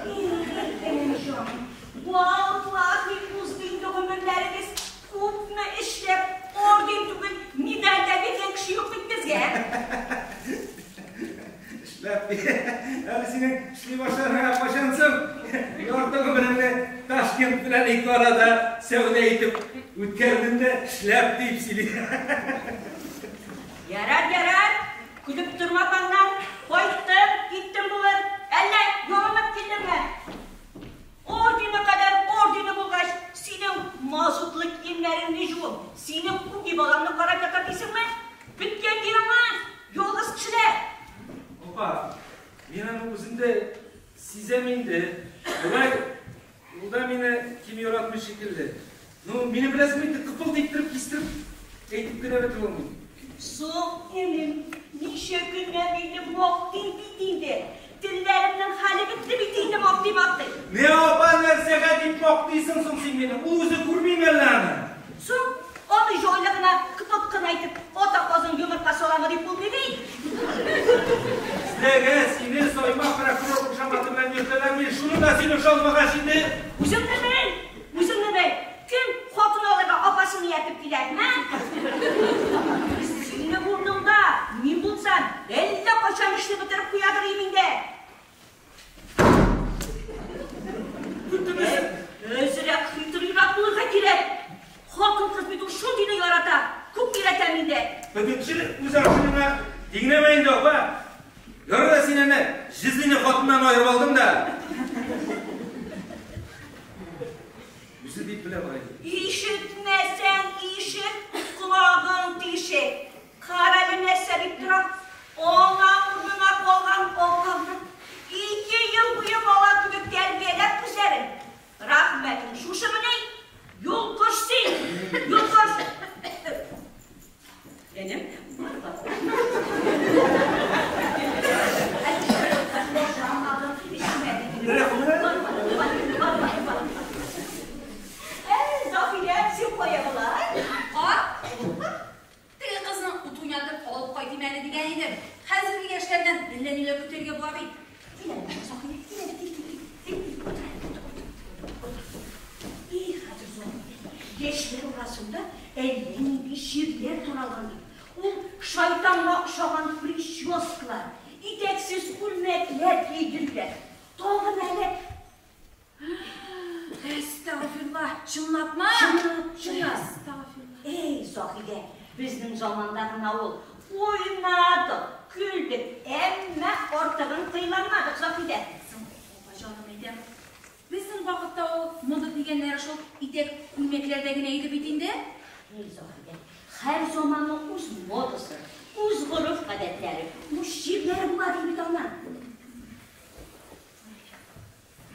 Эй, җаным, валлаһи узды инде гомерләрегез. Күпме эшләп, орден түгел, медаль дә биргән кеше юк бит безгә. Эшләп, әле синең эшли башларыңа кайчан соң? Ярты гомереңне Ташкент белән ике арада сәүдә итеп үткәрдең дә, эшләп дип сөйли. Ярар, ярар, көлеп торма аннан. Кайттым, киттем булыр. Әллә ялынып килдеңме? Ордены кадәр ордены булгач, синең мазутлы киемнәреңне жуып, синең үги балаңны карап ята дисеңме? Беткән ди аңа, ялгыз кешеләр. Апа, мин аны үзем дә сизәм инде. Болай, ул да мине ким яратмый шикелле. Ну, мине беләсеңме инде, кыпылт иттереп, кистереп, әйтеп кенә бетерә алмыйм. Соң, энем, ничә көннән бирле мактыйм бит инде. Телләремнең хәле бетте бит инде, мактый, мактый. Не, апа, нәрсәгә дип мактыйсың соң син мине? Ул үзе күрмиме әллә аны? Соң, аны җайлы гына кыпылт кына әйтеп, ата казың йомырка саламы дип булмый бит. Сезгә сине Саймак прокурор кушаматы белән йөртәләрме? Шуны да син ошалмагач инде. Үзеңне бел, үзеңне бел. Кем хатын алырга апасын ияртеп килә, һә? Синең урыныңда мин булсам, әллә кайчан эшне бетереп куядыр идем инде. Көтмәсен. Әзрәк хитрыйрак булырга кирәк. Хатын-кыз бит ул шундый Үз аршыныңа тиңләмә инде, апа. Ярар да син әнә җизнине хатыннан аерып алдың да. Үзе дип белә бугай. Ишетмәсәң, ишет, колагың тишек. Карале нәрсә дип тора. Ана урынына калган апаңны 2 ел буе бала кебек тәрбияләп үзләрен. Рәхмәтең шушымыни? Йолкыш син, йолкыш. Әнем, бар бар. Заһидә, син кая болай? Карт, теге кызны ут уйнатып алып кайтыйм әле дигән идем. Хәзерге яшьләрдән әллә ниләр көтәргә була бит. Кил әле, Заһидә, кил әле, кил, кил, кил. И, хәзер Заһидә, яшьләр арасында әллә нинди чирләр таралган бит. Ул шайтанга охшаган прическалар, итәксез күлмәкләр кидерделәр. Тагын әле. Әстәгъфирулла, чынлапмы? Чынлап, чынлап. Әстәгъфирулла. Эй, Заһидә, безнең заманда гына ул уйнадык, көлдек, әмма артыгын кыйланмадык, Заһидә. Соң, апа җаным әйтәм. Безнең вакытта ул мода дигәннәре шул итәк күлмәкләрдә генә иде бит инде. Эй, Заһидә, һәр заманның үз модасы, үз гореф-гадәтләре, үз чирләре була ди бит ана.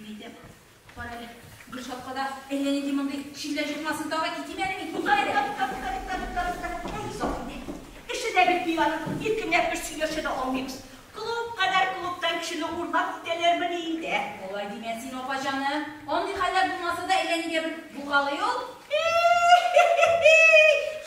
Әйтәм, кара әле, Гөлшатка да әллә нинди мондый чирләр йокмасын тагы, китим әле мин, китим әле. Эй, Заһидә, эше дә бетми аның, иркенләп бер сөйләшә дә алмыйбыз. Клуб кадәр клубтан кешене урлап китәләрмени инде? Алай димә син, апа җаным. Андый хәлләр булмаса да әллә нигә бер булгалый ул.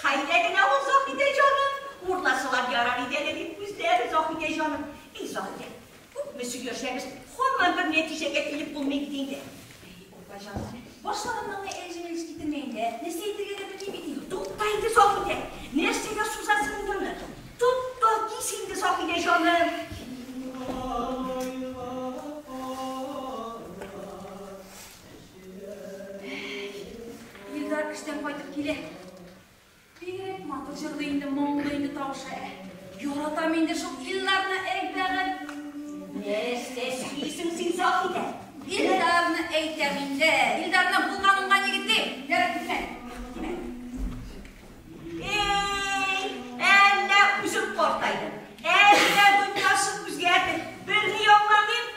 Хәйлә генә ул, Заһидә җаным. Урласалар ярар иде әле дип үзләре, Заһидә җаным. Эй, Заһидә, күпме сөйләшәбез, һаман бер нәтиҗәгә килеп булмый бит инде. Эй, апа җаным, башлаганнан әлҗе-мөлҗе китермә инде. Нәрсә әйтергә дә белмим бит инде. Тукта инде, Заһидә, нәрсәгә сузасың инде аны? Тот та кис инде, Заһидә җаным. Илдар эштән кайтып килә. Бигрәк матур җырлый инде, моңлы инде тавышы. Яратам инде шул Илдарны, әй бәгырь. Нәрсә сөйлисең син, Заһидә? Илдарны әйтәм инде. Илдарны булган уңган егет ди. Ярар, китмә. Китмә. Эй, әллә үзем картайдым, әллә дөньясы үзгәрде, берни аңламыйм.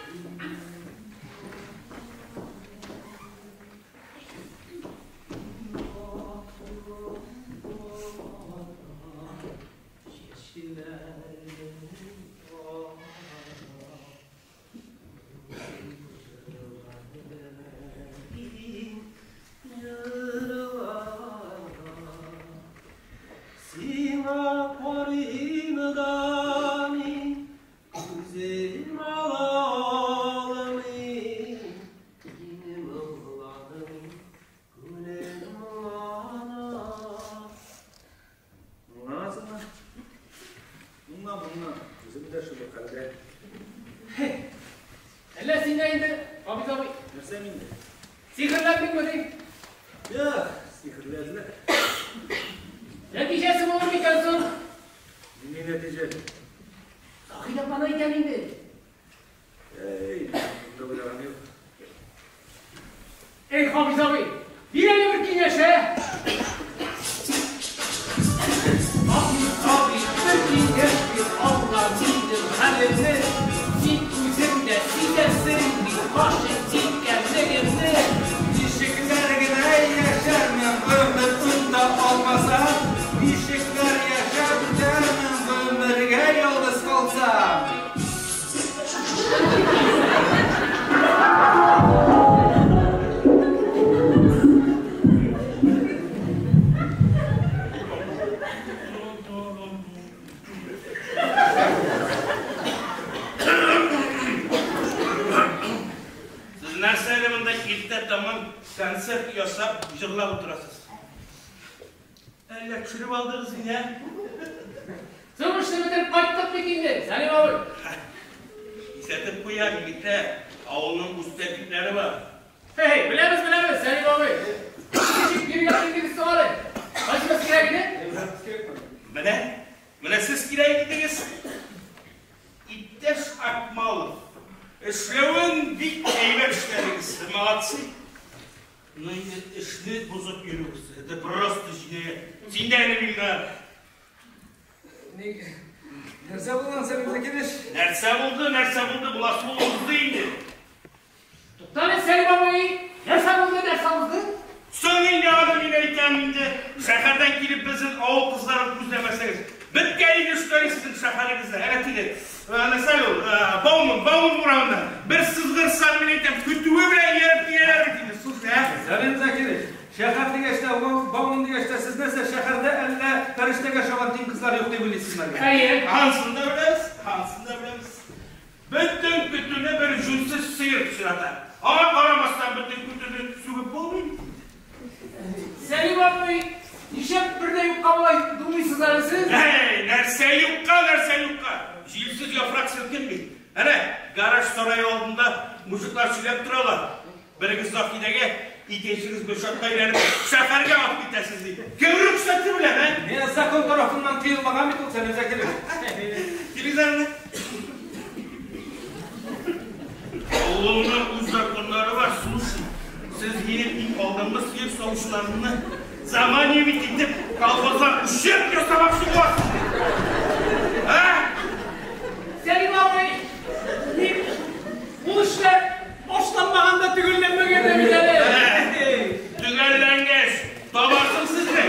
Сиңа карыйм да мин, күзем ала алмыйм. Сине моңланым, күңелем моңлана. Моңланасыңмы? Моңла, моңла. Үзем дә шул ук хәлдә. Әллә син дә инде, Абыз абый? Нәрсә миндә? Сихерләндеңме ди? Юк, сихерләделәр. Нәтиҗәсе булыр микән соң? Нинди нәтиҗә? Заһидә апаны әйтәм инде. Әй, монда уйлаган юк. Эй, Хабиз абый, бир әле бер киңәш, ә? Хабиз абый, бер киңәш бир, аңла минем хәлемне. Син үзең дә сизәсең, мин гашыйк икәнлегемне. Ничекләр генә яшәрмен, гомер унда алмасам, ничекләр яшәп үтәрмен, гомергә ялгыз калсам. Сез нәрсә әле монда иртә таңнан концерт ясап җырлап утырасыз? Әллә төшереп алдыгыз мине, ә? Соң эшне бетереп кайттык бит инде, Сәлим абый. Кисәтеп куям, егетләр, авылның үз тәртипләре бар. Хей, беләбез, беләбез, Сәлим абый. Ничек йөргән идегез соң әле? Кайсыбыз кирәк иде? Менә Менә сез кирәк идегез. Иптәш Акмалов, эшләвен бик әйбәт эшләдегез. Молодцы. Но инде эшне бозып йөрүегез, это просто җинаять. Син дә әле миңа. Нәрсә булган, Сәлим Закирович? Нәрсә булды, нәрсә булды, буласы булды узды инде. Туктале, Сәлим абый, нәрсә булды, нәрсә узды? Соң инде аны мин әйтәм инде, шәһәрдән килеп безнең авыл кызларын күзләмәсәгез. Беткән инде эшләре сезнең шәһәрегездә. Әнә теге, нәрсә ул, Бауман, Бауман урамында. Бер сызгырсаң, мин әйтәм, көтүе белән ияреп киләләр бит инде. Слушай, ә? Сәлим Закирович, шәһәр дигәч тә, Бауман дигәч тә, сез нәрсә, шәһәрдә әллә фәрештәгә охшаган тиң кызлар юк дип уйлыйсызмы әллә? Әйе. Ансын да беләбез, ансын да беләбез. Бөтен көтүне бер җүнсез сыер пычрата. Аңа карамастан бөтен көтүне сүгеп булмый бит инде. Сәлим абый, нишләп бер дә юкка болай думыйсыз әле сез? Әй, нәрсә юкка, нәрсә юкка. Җилсез яфрак селкенми. Әнә, гараж сарае алдында мужиклар сөйләп торалар. Берегез Заһидәгә, икенчегез Гөлшатка өйләнеп, шәһәргә алып китәсез ди. Кем рөхсәте белән, ә? Менә закон тарафыннан тыелмаган бит ул, Сәлим Закирович. Телевизорны. Авылның үз законнары бар, слушай. Сез минем иң алдынгы сыер савучыларымны заманивать итеп, колхозга ущерб ясамакчы буласыз. А? Сәлим абый, ник ул эшләр башланмаган да төгәлләнмәгән дә бит әле. Төгәлләнгәч, табарсың сезне.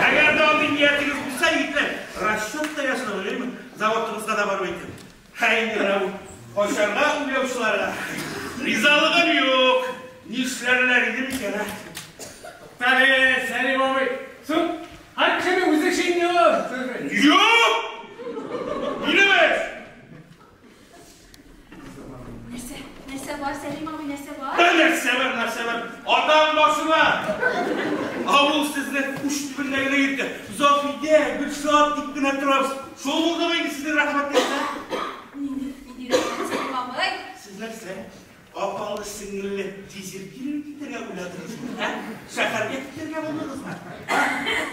Әгәр дә андый ниятегез булса, егетләр, расчет та ясау, әйеме? Заводыгызга да барып әйтәм. Һә, инде менә бу качарга уйлаучыларга ризалыгым юк. Нишләрләр иде микән, ә? Туктале, Сәлим абый. Соң, һәр кешенең үз эше инде ул. Юк! Минем эш! Нәрсә, нәрсә бар, Сәлим абый, нәрсә бар? Нәрсә бар, нәрсә бар? Атаң башына! Авыл сезне уч төбендә генә йөртә. Заһидә, Гөлшат дип кенә торабыз. Шул булдымы инде сезнең рәхмәтегез, ә? Нинди, нинди рәхмәт, Сәлим абый? Сез нәрсә? Апалы сеңелле дезертир китәргә уйладыгызмы, ә? Шәһәргә китәргә булдыгызмы?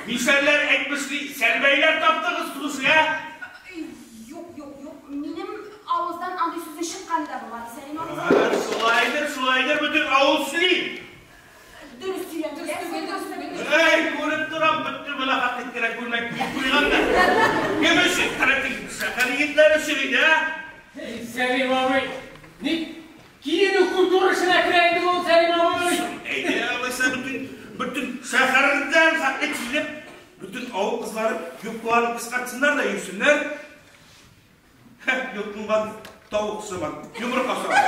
Мишәрләр әйтмешли, сәрбәйләр таптыгыз, слушай, ә? Юк, юк, юк. Минем авыздан андый сүзнең чыкканы да булмады, Сәлим абый. Шулайдыр, шулайдыр, бөтен авыл сөйли. Дөрес сөйләм, дөрес түгел, дөрес түгел. Әй, күреп торам, бөтен мөләхәт иткерә күлмәк киеп куйганда. Кем өчен? Шәһәр егетләре өчен иде, ә? Сәлим абый, ник киенү культура эшенә керә инде ул, Сәлим абый? Әйдә, алайса бөтен шәһәрдән хәтле килеп, бөтен авыл кызлары юбкаларын кыскартсыннар да йөрсеннәр. Йолкынган тавык сыман, йомырка сыман.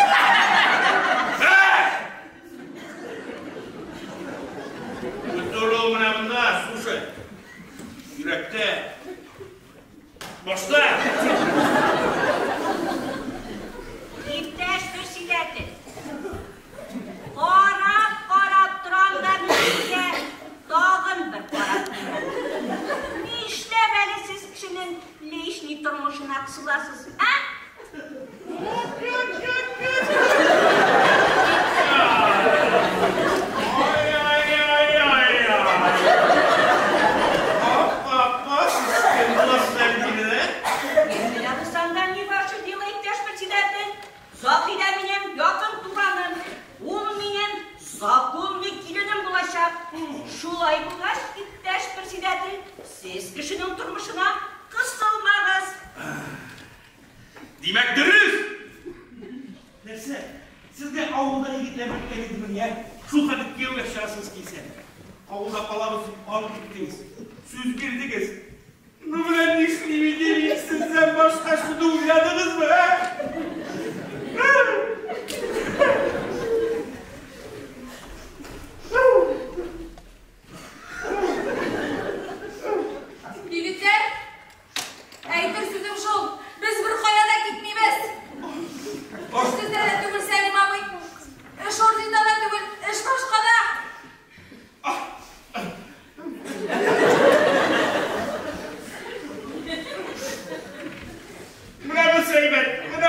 Культура ул менә монда, слушай. Йөрәктә. Башта. Иптәш председатель, карап, карап торам да мин сезгә тагын бер карап торам. Нишләп әле сез кешенең личный тормышына кысыласыз, ә? Ай-ай-ай-ай-ай. Апа, сез кем буласыз әле биредә? Менә булсам да не ваше дело, иптәш председатель. Заһидә минем якын туганым. Ул минем законный киленем булачак. Шулай булгач, иптәш председатель, сез кешенең тормышына кысылмагыз. Димәк, дөрес! Нәрсә? Сезгә авылда егетләр беткән идеме, я? Шул хәтле кияүгә чыгасыгыз килсә. Авылда калабыз дип ант иттегез. Сүз бирдегез. Ну менә нишлим инде мин сездән башка шуны уйладыгызмы, ә? Егетләр, әйтер сүзем шул, без бер кая да китмибез. Эш сездә дә түгел, Сәлим абый. Эш орденда да түгел, эш башкада. Менә бу әйбәт, менә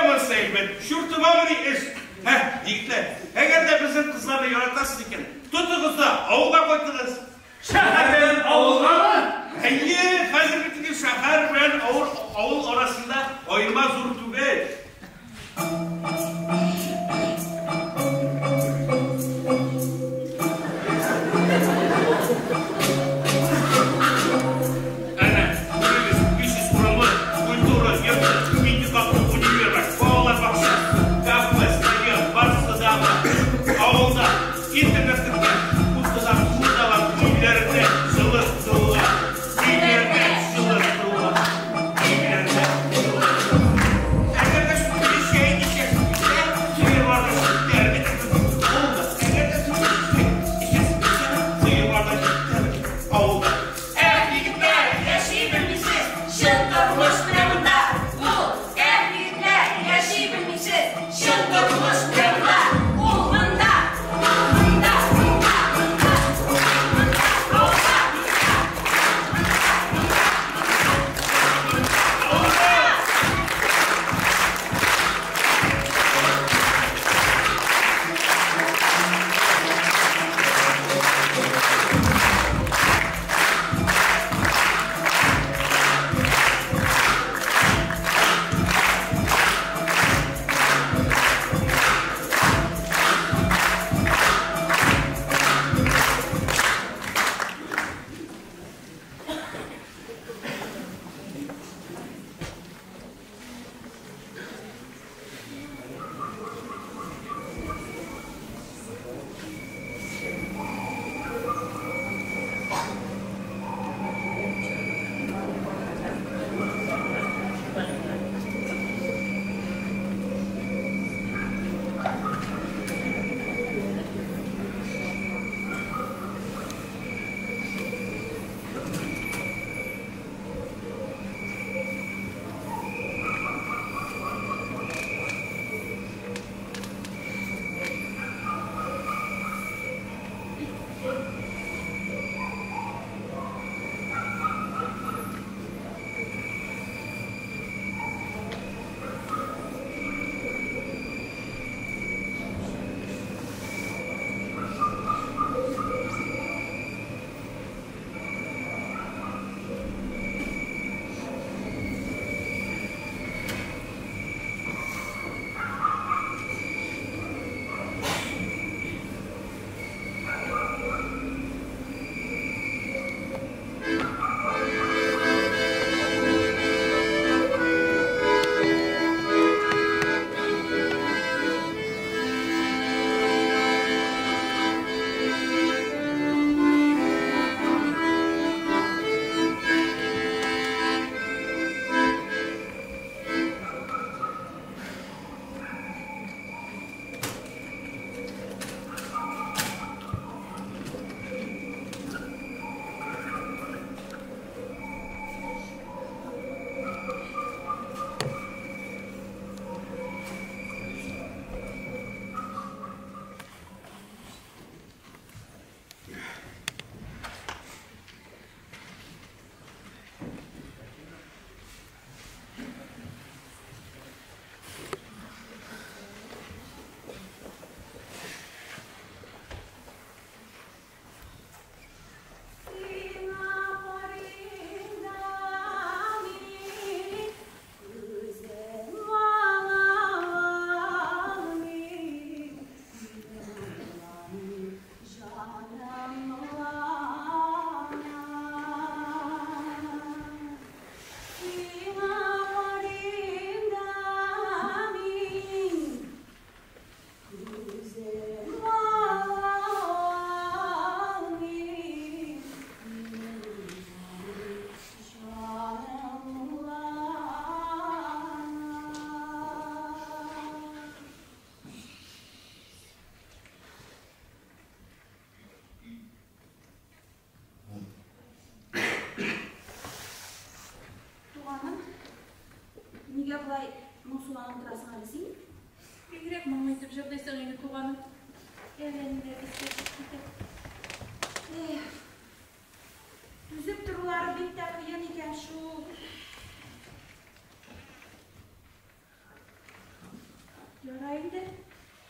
Тора инде.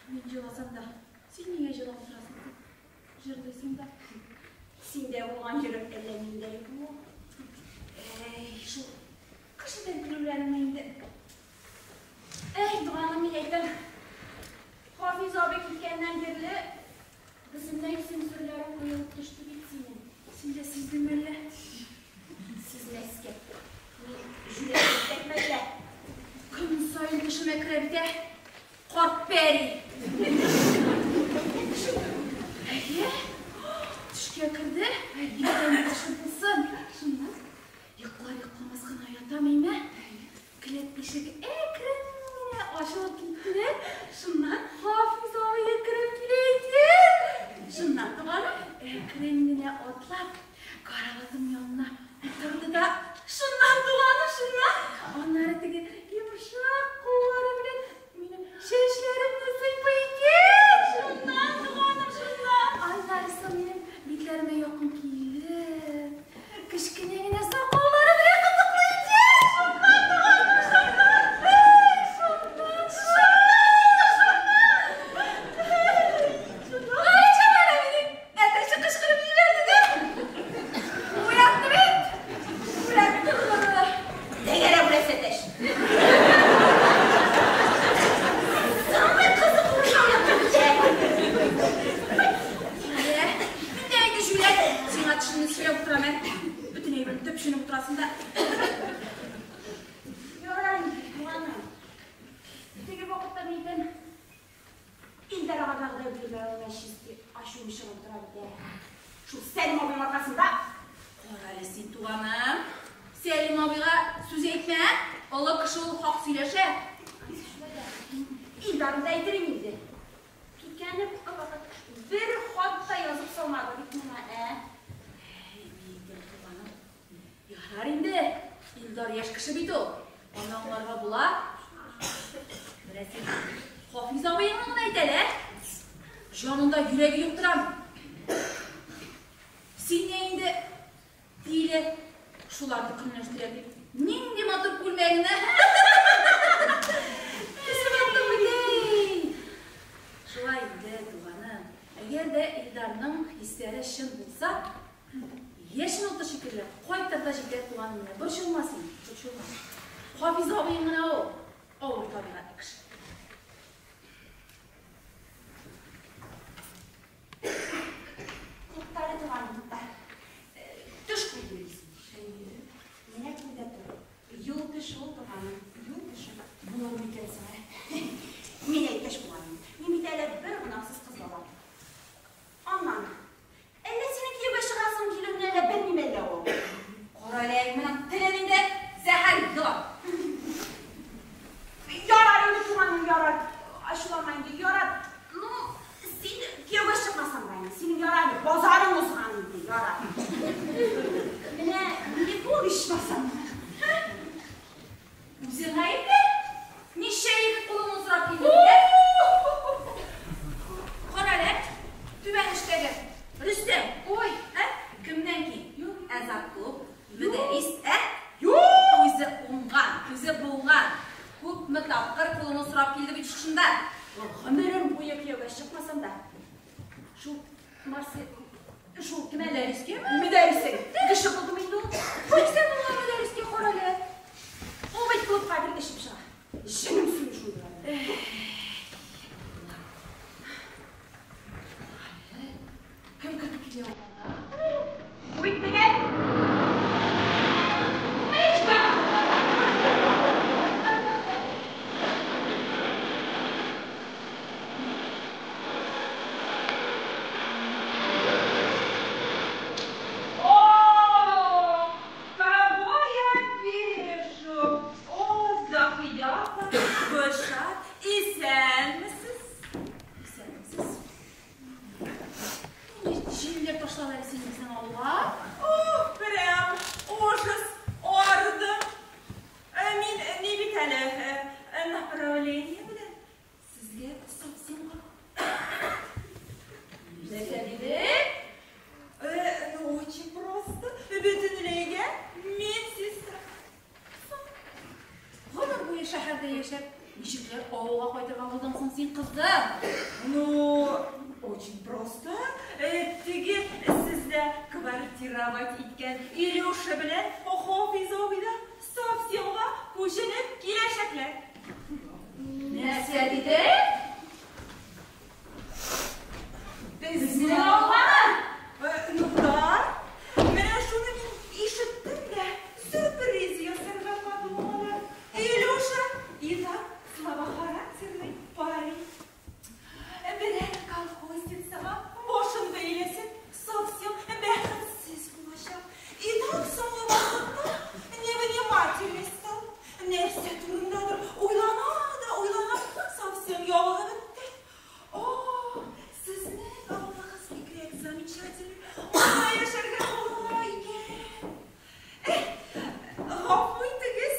Мин җыласам да, син нигә җылап утырасың? Җырлыйсың да. Синдә булган йөрәк әллә миндә юкмы? Әй, шул кешедән көлүләреңне инде. Әй, туганым, мин әйтәм. Хафиз абый киткәннән бирле бөтенләй сөмсерләрең коелып төште бит синең. Син дә сиздеңме әллә? Сизмәскә. Мин җүләр итәкмә. Көн саен төшемә керә бит, ә? Карт пәри. Әйе, төшкә керде. Иртән төшем булсын. Шуннан йоклар йокламас кына ятам име? Келәт ишеге әкрен генә ачылып китте дә, шуннан Хафиз абый кереп килә икән. Шуннан, туганым, Әкрен генә атлап, караватым янына утырды да, шуннан, туганым, шуннан. Аннары теге йомшак куллары белән минем чәчләремне сыйпый икән. Шуннан, туганым, шуннан. Аннары соң минем битләремә якын килеп, кечкенә генә сакаллары белән кытыклый икән. Шуннан, туганым, шуннан. Эй, шуннан, шуннан, шуннан. Шуннан. Галишан минем әтәче кычкырып җибәрде дә. Уятты бит. Уятты. Тәгәрәп үләсе әтәч. Самый кызык курчак яктан китә. Ә, бетә инде җүләр. Сиңа төшемне сөйләп утырам, ә. Бөтен әйберне төпченеп утырасың да. Ярар инде, туганым. Теге вакытта мин әйтәм, Илдар ага вәгъдә бирмәвемә чисти ачуым чыгып тора бит, ә. Шул Сәлим абыйның аркасында. Кара әле син, туганым. Сәлим абыйга сүз әйтмә. Олы кеше ул хак сөйләшә. Анысы шулай да. Илдарны да әйтерем инде. Киткәне күпме вакыт, бер хат та язып салмады бит миңа, ә. Әй, мин туганым. Ярар инде. Илдар яшь кеше бит ул. Аны аңларга була. Менә син Хафиз абыеңны гына әйт әле, ә? Җанында йөрәге юк торам. Син дә инде тиле шуларны көнләштерә дип. Нинди матур күлмәгеңне. Кисеп аттың бит, эй. Шулай инде, туганым. Әгәр дә Илдарның хисләре чын булса, яшен уты шикелле кайтыр да җитәр, туганым менә. Борчылма син, борчылма. Хафиз абыең гына ул авыр табигатьле кеше. Туктале, туганым, тукта. Төш күрдем дисең. Менә күрдә тор. Юл төш ул, туганым, юл төше. Булыр микән соң, ә? Мин әйткәч булган. Мин бит әле бер гөнаһсыз кыз бала. Аннан, әллә синең кияүгә чыгасың килүне әллә белмим әллә ул. Кара әле, моның телен инде зәһәр елан. Ярар инде, туганым, ярар. Ачуланма инде, ярар. Ну, син кияүгә чыкмасаң да инде, синең ярар әле, базарың узган инде, ярар. Менә мине бул ичмасам. Үзең гаепле. Ничә егет кулыңны сорап килде бит, ә? Кара әле, түбән эштәге Рөстәм. Ой, ә? Кемнән ким? Юк. Ә завклуб, мөдәррис, ә? Юк. Үзе уңган, үзе булган. Күпме тапкыр кулыңны сорап килде бит шушында. Гомерем буе кияүгә чыкмасам да, шул Марсель, шул кем әле? Мөдәррискәме? Мөдәррисең. Кеше булдым инде ул. Нәрсә булган мөдәррискә, кара әле. Ул бит клубка бер эчеп чыга. Җенем сөйми шундыйларны. Кем кертеп килә ул? Бу бит теге. Мичка! О, кого я вижу? О, Зафия апа, Гөлшат, исәнмесез? Исәнмесез. Нинди җилләр ташлады әле син безнең авылга? О, прям ужас, ардым. Мин ни бит әле, направление белән сезгә совсем. Нәрсә диде? Ну, очень просто. Бөтенләйгә медсестра. Гомер буе шәһәрдә яшәп, Ничекләр авылга кайтырга булдың соң син, кызым? Ну, очень просто. Теге сездә квартировать иткән Илюша белән Хафиз абый да совсемга күченеп киләчәкләр. Нәрсә диде? Безнең авылгамы? Ну да. Менә шуны мин ишеттем дә, сюрприз ясарга подумала. Илюша и так слабохарактерный парень. Берәр колхозницага башын бәйләсен, совсем бәхетсез булачак. И так соңгы вакытта невнимательный стал. Нәрсә турындадыр уйлана да уйлана, совсем ябыгып бетте. О, сезнең авылыгыз бигрәк замечательный. Анда яшәргә була икән. Гафу итегез,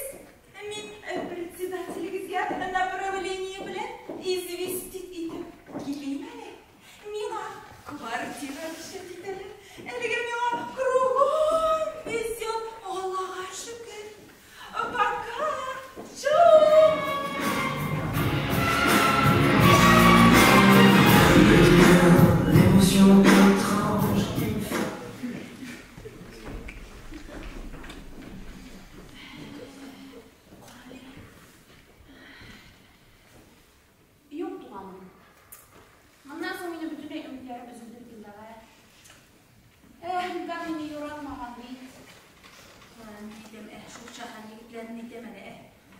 мин председателегезгә направление белән известить итеп килим әле. Миңа квартира обещать итәләр. Әлегә миңа кругом везет, Аллага шөкер. Пока. Чао. L'émotion étrange qui me fait. Юк, туганым. Моннан соң мине бөтенләй өметләрем өзелде бит. Эх, Илдар мине яратмаган бит. Мин әйтәм, шул шәһәр егетләрен әйтәм әле,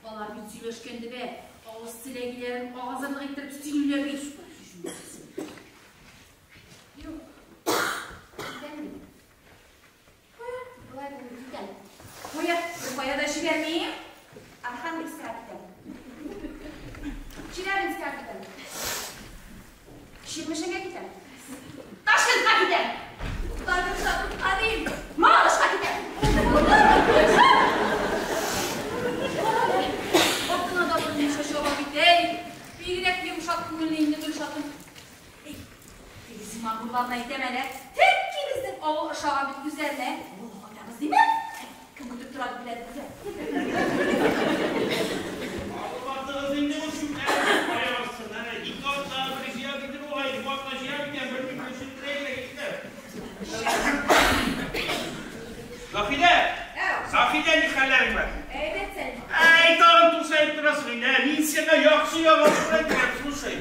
Алар бит сөйләшкәндә дә авыз селәгиләрен агызырлык иттереп сөйлиләр бит. Юк. Китәм мин. Болай булды, китәм. Кая, кая да җибәрмим. Архангельскка китәм. Челябинскка китәм. Чирмешәнгә китәм. Ташкентка китәм. Тукта, Гөлшат, тукта дим. Мамадышка китәм. Атына да берничә чаба бит, әй. Бигрәк йомшак күңелле инде Гөлшатым. Әй, теге зимагурларны әйтәм әле. Тәки безнең авыл ошаган бит үзләренә. Авылга кайтабыз димә. Кем көтеп тора дип белә безне. Авыл инде бу чүпләрне кая барсын, әнә ике атна бер җыя бит бугай, бу атна җыя бит, белмим, өчен китте. Заһидә! Заһидә, ни хәлләрең бар? Әйбәт, Сәлим. Әй, тагын тусаеп торасың инде. Мин сиңа яхшы яңалык әйтәм, слушай.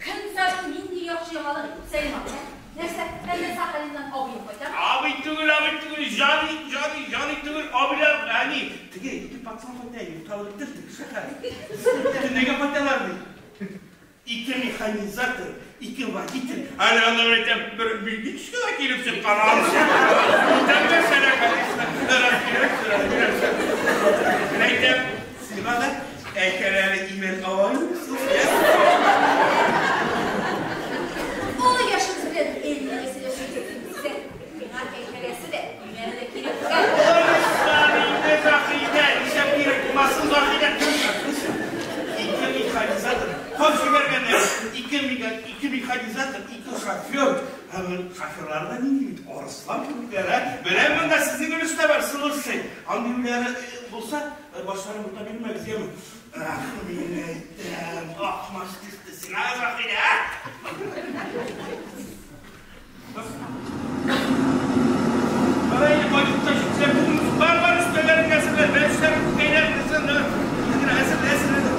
Көн саен нинди яхшы яңалык, Сәлим абый? Нәрсә, әллә Сахалиннан абыең кайта? Абый түгел, абый түгел, Жани, Жани, Жани түгел, абыйлар, әни. Теге ике пацан кайта, юкталып бетте, теге шәһәр. Төнләгә кайталар ди. Ике механизатор, ике водитель. Әле аны әйтәм, бер бик кенә килеп чыккан алсы. Тәмле сәлам, конечно. Рәхмәт, рәхмәт. Мин әйтәм, сиңа да әкәләре имән аваймы, слушай. Олы яшегез белән әллә сөйләшәсез. Миңа кәйкәләсе дә, имәне дә кирәк түгел. Заһидә, Заһидә, нишләп кирәк булмасын, Заһидә, ике механизатор, кой җибәргәннәр, ике механизатор, ике шофер. Шоферлар да нинди бит, арыслан кебекләр, ә? Беләм, монда сезнең өлеш тә бар, слушай. Андыйлары булса, башларын бутап йөрмәгез, яме. Ах, мин әйтәм, ахмаш төште сиңа, Заһидә, ә? Бара инде кайтып та җитсә, бүген бар бар өстәлләрен әзерлә, бәлешләр, күкәйләр әзерлә. Әзерлә, әзерлә.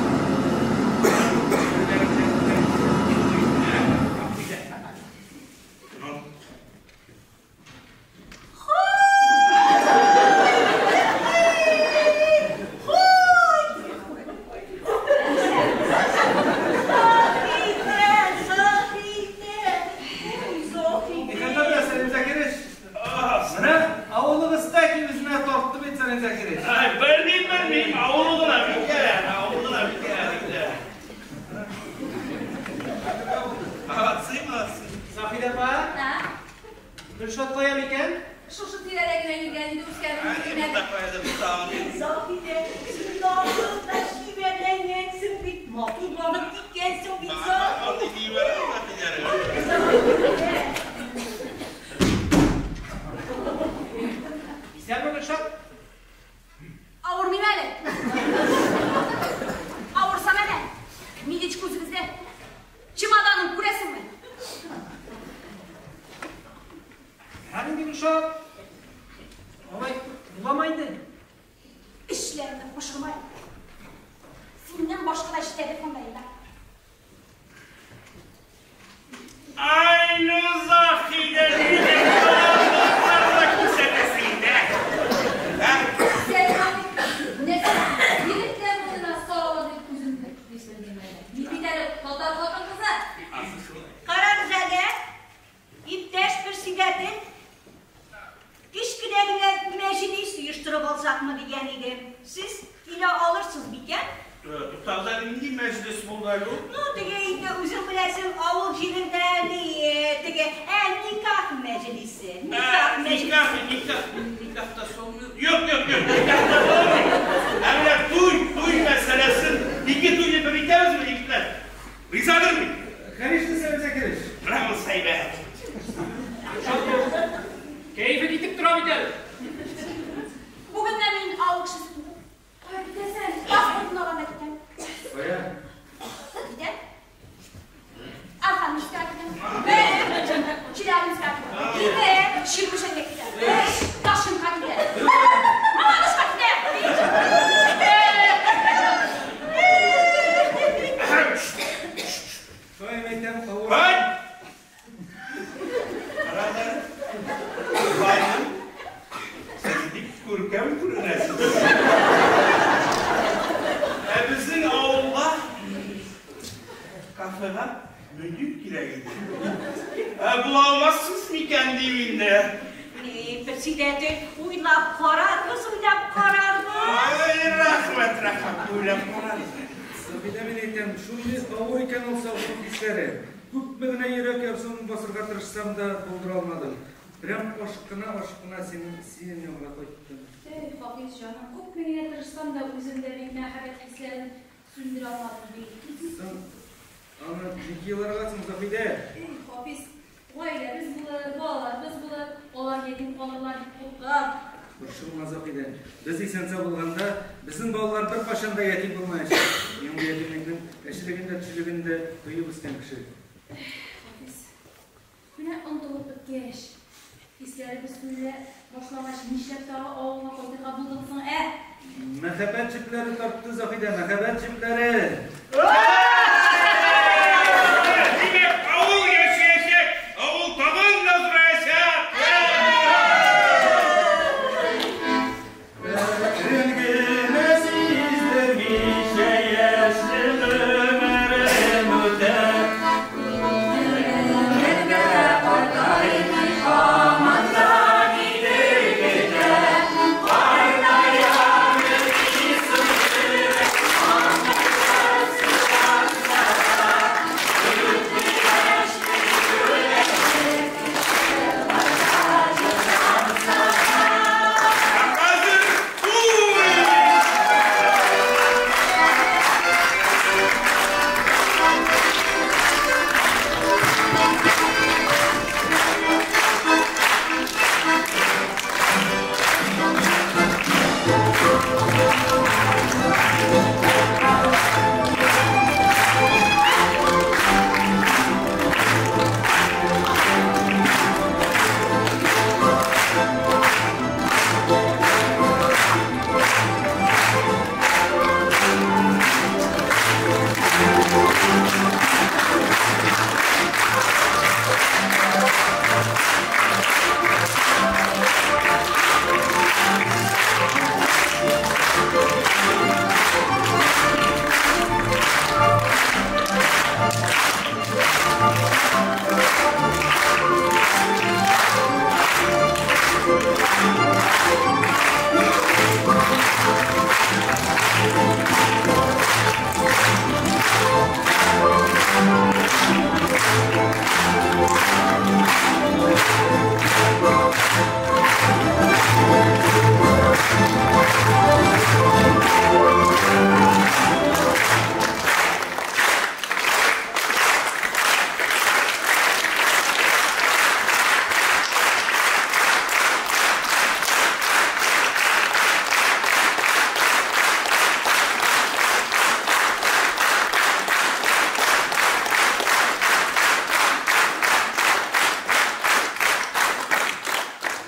Заһидә, Заһидә. Ой, Заһидә. Ни хәлләр, Сәлим Закирыч? Менә авылыгыз тәки үзенә тартты бит, Сәлим Закирыч. Ай, белмим, белмим, авылы гына бит, авылы гына бит, бит. Молодцы, молодцы. Заһидә апа, Ә? Гөлшат кая микән? Шушы тирәдә генә йөргән иде, үскәнем Әни, күрмәде. монда каяда тагын. Заһидә, син тагын да чибәрләнгәнсең бит, матурланып киткәнсең бит, Заһидә. Андый дибәр, Заһидә. Заһидә. Исәнме, Гөлшат? Авырмыйм әле. Авырсам әле. оештырып алсакмы дигән идем. Сез килә алырсыз микән? Туктагыз әле, нинди мәҗлес булды әле ул? Ну, теге инде үзең беләсең, авыл җирендә ни, теге, ә, никах мәҗлесе. Никах мәҗлесе. Никах, никах, никахта соң. Юк, юк, юк, никахта булмый. Ә менә туй, туй мәсьәләсен ике туйны бер итәбезме, егетләр? Ризадыр бит? Конечно, Сәлим Закирович. Менә монысы әйбәт. Кәефе китеп тора бит әле. Бүгеннән мин авыл кешесе түгел. Кая китәсең? Паспортын алам да китәм. Кая? Китәм. Архангельскка китәм. Челябинскка китәм. Китәм. Чирмешәнгә китәм. Ташкентка китәм. Мамадышка китәм. Шулай әйтәм, авыр. Һай! Карагыз, ханым, сез бик күркәм күренәсез. Ә безнең авылга кафега мөдир кирәк иде. Ә була алмассыз микән дим инде. Ни, председатель, уйлап карарбыз, уйлап карарбыз. Ай, рәхмәт, рәхмәт, уйлап карарбыз. Сабидә мин әйтәм, шундый авыр икән ул сагыну хисләре. Күпме генә йөрәк ярсуын басырга тырышсам да булдыра алмадым. Прям ашкына-ашкына синең синең янга кайттым. Эй, Хафиз җаным, күпме генә тырышсам да үземдә бит мәхәббәт хисләрен сүндерә алмадым бит. Соң аны ник еларга соң, Заһидә? Эй, Хафиз, гаиләбез булыр, балаларыбыз булыр, алар ятим калырлар дип куркам. Борчылма, Заһидә. Без исән-сау булганда, безнең балалар беркайчан да ятим булмаячак. Мин бу ятимлекнең әчелеген дә, төчелеген дә тоеп үскән кеше. Эх, Хафиз, менә онытылып беткәч, хисләребез сүрелә башлагач, нишләп тагы авылга кайтырга булдың соң, ә? Мәхәббәт җепләре тартты, Заһидә, мәхәббәт җепләре! Димәк, авыл яшәячәк, авыл тагын да зураячак. Әкрен генә сиздермичә яшьле гомерем үтә. Хәзер туй!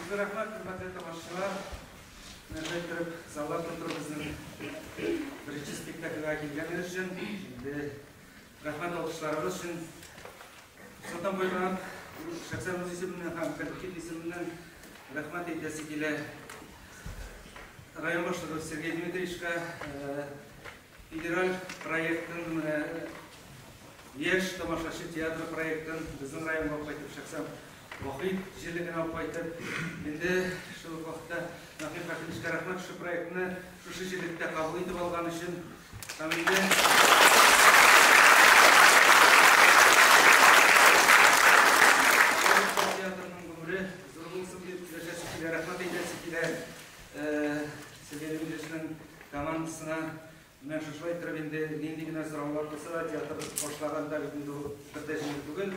Зур рәхмәт, хөрмәтле тамашачылар. Менә шулай иттереп, заллар тутырып безнең беренче спектакльгә килгәнегез өчен, инде рәхмәт алкышларыгыз өчен. Форсаттан файдаланып, шәхсән үз исемемнән һәм коллектив исеменнән рәхмәт әйтәсе килә. Район башлыгы Сергей Дмитриевичка федераль проектын менә Яшь тамашачы театры проектын безнең районга алып кайтып, шәхсән Вахит җирлегенә алып кайтып, инде шул ук вакытта Нәкыйп Фәтхелевичка рәхмәт шушы проектны шушы җирлектә кабул итеп алган өчен. Һәм инде театрның гомере зур булсын дип теләшәсе килә, рәхмәт әйтәсе килә. Сергей Дмитриевичның командасына менә шушылай иттереп инде нинди генә сораулар булса да, театр башлаганда бит инде ул бер дә җиңел түгел.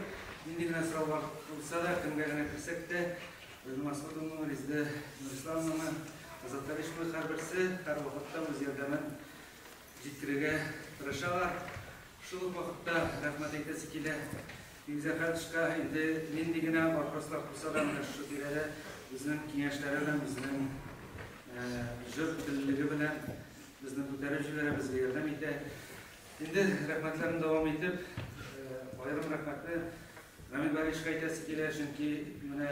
Нинди генә сораулар булса да, кемгә генә керсәк тә, Гөлназ Масгутовна, Резеда Нурисламовна, Азат Талишевна һәрберсе һәрвакытта үз ярдәмен җиткерергә тырышалар. Шул ук вакытта рәхмәт әйтәсе килә Илгизәр Хәлитовичка, инде нинди генә вопрослар туса да, менә шушы тирәдә үзенең киңәшләре белән, үзенең җор теллелеге белән безне күтәреп җибәрә, безгә ярдәм итә. Инде рәхмәтләрне дәвам итеп, аерым рәхмәтне Рамил Баришка әйтәсе килә, чөнки менә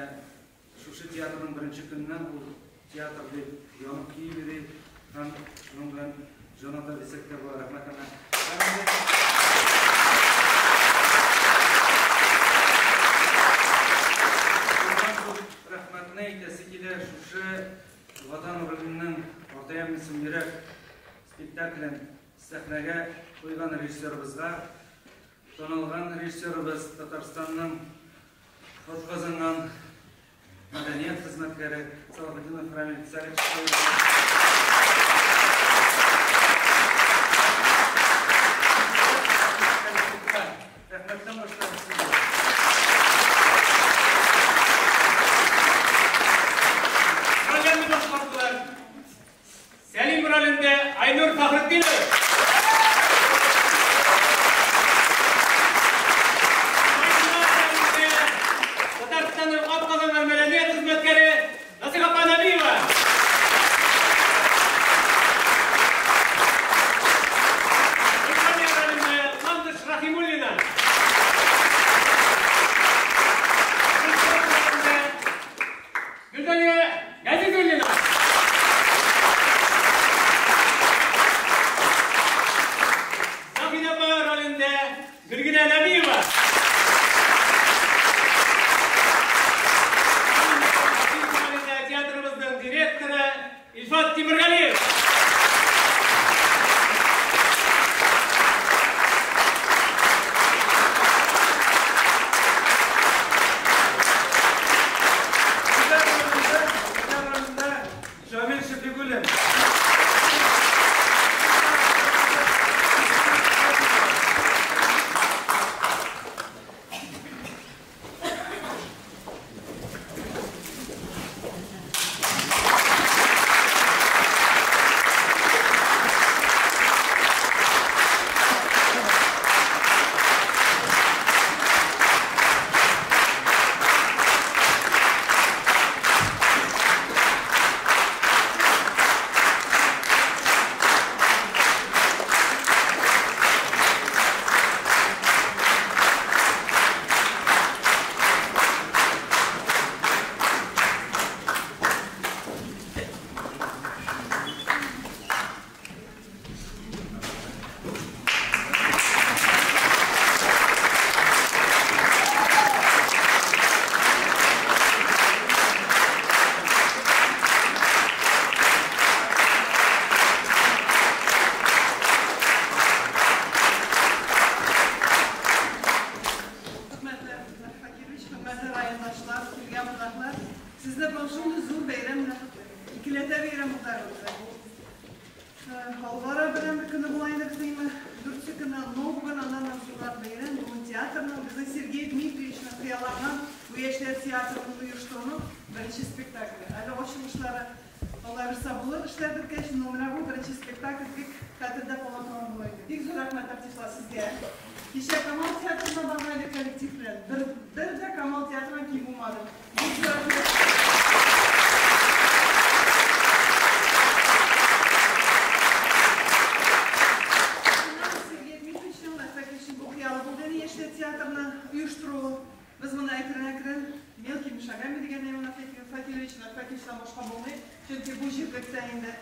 шушы театрның беренче көненнән ул театр дип янып көеп йөри һәм шуның белән җан ата дисәк тә була. Рәхмәт аңа. Һәм инде зур рәхмәтне әйтәсе килә шушы Ватан ролының Картаям мисың йөрәк спектаклен сәхнәгә куйган режиссерыбызга, танылган режиссерыбыз, Татарстанның атказанган мәдәният хезмәткәре Салахетдинов Рамил Салихович. Рәхмәттән башка сүз юк. Рольләрне башкардылар. Сәлим ролендә Айнур Фәхретдинов. Айна ролендә Татарстанның атказанган мәдәният хезмәткәре Насих апа Нәбиева. Гөлсания ролендә Ландыш Рахимуллина. Гөлшат ролендә Гөлдания Газизуллина. Заһидә апа ролендә Гөлгенә Нәбиева. Ролендә театрыбызның директоры Илфат Тимергалиев. Илдар ролендә Шамил Шәфигуллин. Хөрмәтле Факирович, хөрмәтле райондашлар, килгән кунаклар, сезне бүген шундый зур бәйрәм белән котлыйм. Икеләтә бәйрәм булды бу. Халыкара бердәмлек көне була инде безнең дүртенче көне, но бүген аннан да зуррак бәйрәм, бүген театрның, безнең Сергей Дмитриевичның хыялланган бу яшьләр театрын оештыруның беренче спектакле. Әле ачылышлары Алла бирсә булыр, эшләр беткәч, но менә бу беренче спектакль бик хәтердә кала торган була инде. Бик зур рәхмәт, артистлар, сезгә. Кичә Камал театрына барган идек коллектив белән. Бер, бер дә Камал театрына ким булмады. Бик зур рәхмәт. Шуннан Сергей Дмитриевичның, Әфәкишның бу хыялы булды инде яшьләр театрны оештыру. Без моны әкрен-әкрен мелкими шагами дигән Нафик Факилевич, Нафик Факилевичтан башка булмый. Чөнки бу җирлектә инде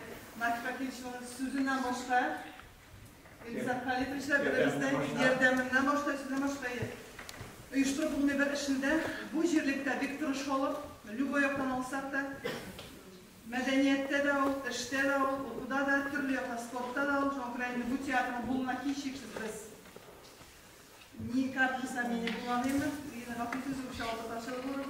Нафик Факилевичның сүзеннән башка Илгизәр Халитович та беребездә ярдәменнән башка, сүздән башка оештырып булмый бер эшне дә. Бу җирлектә бик тырыш халык, любой яктан алсак та, Мәдәнияттә дә ул, эштә дә ул, укуда да, төрле якта спортта да ул. Шуңа күрә инде бу театрның булуына һичшиксез без ни капли сомнений булмады инде. Инде гафу итегез, русча татарча булыр.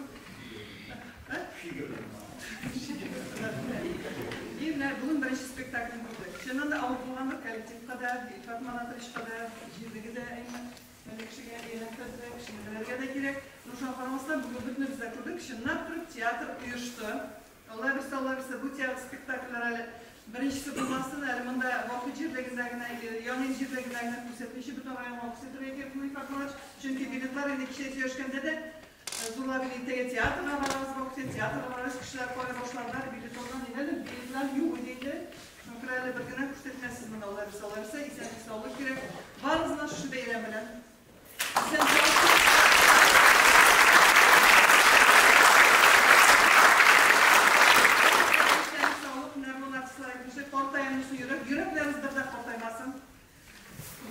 И менә бүген беренче спектакльне күрдек. Чыннан да авыр булгандыр коллективка да, Илфат Манатовичка да, җирлеге дә әйме. Менә кешегә өйрәнеп тә, кешене белергә дә кирәк. Но шуңа карамастан, бүген бөтенебез дә күрдек, чынлап торып театр оешты. Алла бирсә, Алла бирсә, бу театр спектакльләр әле беренчесе булмасын, әле монда Вахит җирлегендә генә, Яңа җирлегендә генә күрсәтмичә бөтен районга күрсәтергә кирәк бу Илфат Манатович. Чөнки билетлар инде кичә сөйләшкәндә дә зурлап инде иртәгә театрга барабыз, Вахит театрга барабыз, кешеләр карый башладылар, билет алган инде, әле билетлар юк иде инде. Шуңа күрә әле бер генә күрсәтмәсез монда, Алла бирсә, Алла бирсә, исәнлек саулык кирәк. Барыгызны шушы бәйрәм белән. Исәнлек саулык, менә бу артистлар әйтмешли, картаемыйсы йөрәк, йөрәкләрегез бер дә картаймасын.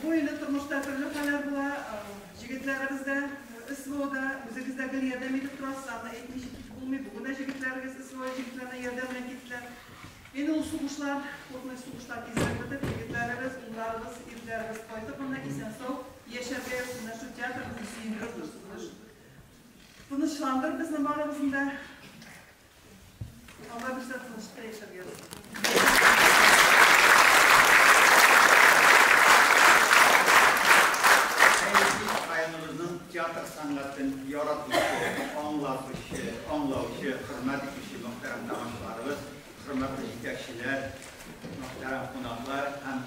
Бу инде тормышта төрле хәлләр була, җегетләребез дә СВОда, үзегез дә гел ярдәм итеп торасыз, аны әйтмичә китеп булмый. Бүген дә җегетләрегез СВО җегетләренә ярдәм белән киттеләр. Инде ул сугышлар, куркыныч сугышлар тизрәк бетеп, егетләребез, улларыбыз, ирләребез кайтып монда исән-сау яшәргә язсын. Менә шул театр безне сөендереп торсын. Тынычландыр безне барыбызны да. Алла бирсә, тынычлыкта яшәргә язсын. Районыбызның театр сәнгатен яратучы, аңлатучы, аңлаучы, хөрмәт итүче мөхтәрәм тамашачыларыбыз, хөрмәтле җитәкчеләр, мөхтәрәм кунаклар һәм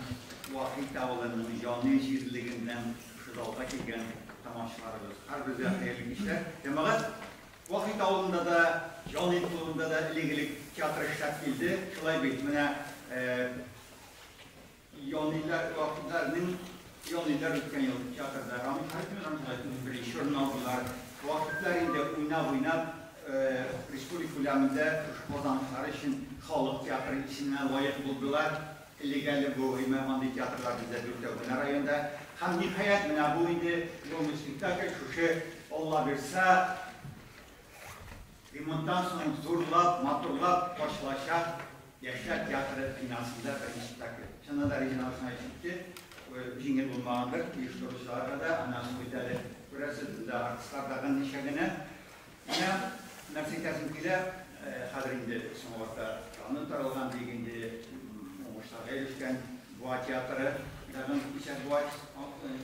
Вахит авылының җаны җирлегеннән шушы залга килгән тамашачыларыбыз. Һәрберегезгә хәерле кичләр. Җәмәгать, Вахит авылында да, Җаны клубында да элек-элек театр эшләп килде. Шулай бит, менә Яниләр, Вахитларның Яниләр үткән ел театрда Рамил Харитович, Рамил Харитович беренче урын алдылар. Вахитлар инде уйнап-уйнап республика күләмендә шушы казанышлары өчен халык театры исеменә лаек булдылар. Элек әле бу гыймә андый театрлар бездә дүртәү генә районда. Һәм ниһаять менә бу инде бүгенге спектакль шушы Алла бирсә ремонттан соң зурлап, матурлап ачылачак Яшьләр театры бинасында беренче спектакль. Чыннан да Регина Арсенович әйтте, җиңел булмагандыр оештыручыларга да, аннан соң бит әле күрәсез, монда артистлар тагын ничә генә. Менә нәрсә әйтәсем килә, хәзер инде соңгы вакытта даны таралган диек инде уңышларга ирешкән Буа театры, тагын кичә Буа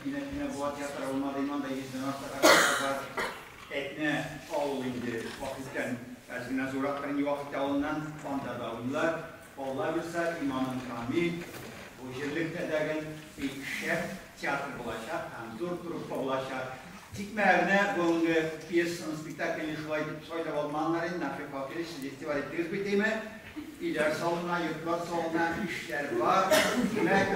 кинәт Буа театры булмады, анда йөздән артык артистлар бар. Әтнә авыл инде Вахиттән әз генә зуррактыр инде Вахит авылыннан, анда да уйныйлар. Алла бирсә, иманым камил, бу җирлектә дәген бик шәп театр булачак һәм зур труппа булачак. Тик менә бүгенге пьесаны, спектакльне шулай итеп сайлап алмаганнар инде, Нафик Факирович, сез игътибар иттегез бит, әйме? Өйләр салына, йортлар салына, эшләр бар. Димәк,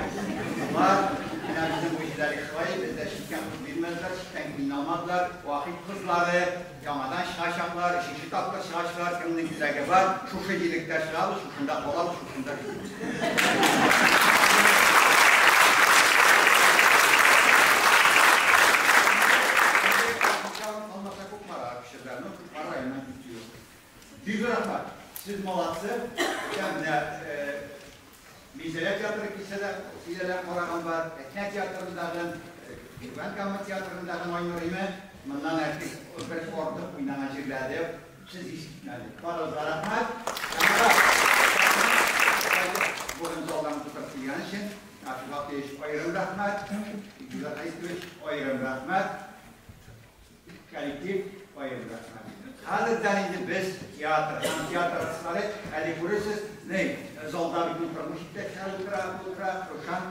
болар менә безнең бу җирләр шулай, бездә читтән кыз бирмәделәр, читтән килен алмадылар. Вахит кызлары яңадан чыгачаклар, өченче тапкыр чыгачаклар, кемнең теләге бар, шушы җирлектә чыгабыз, шушында калабыз, шушында китәбез. Калмаса Кукмара күчерләр, ну Кукмара районыннан китү юк. Бик рәхмәт. Сез молодцы. Менә Минзәлә театры килсә дә, киләләр караган бар. Әтнә театрындагы, Түбән Кама театрындагы Айнур име, моннан артык бер артык уйнаган җирләре сез искитмәле. Барыгызга рәхмәт. Бүген залдан тутырып килгән өчен Нафик Гатиевич аерым рәхмәт, Илгизәр Хәйсович аерым рәхмәт. Коллектив аерым рәхмәт. Хәзердән инде без театр һәм театр артистлары әле күрерсез, ни, залда бит тормыш җитәкчеләре утыра, утыра, Рушан,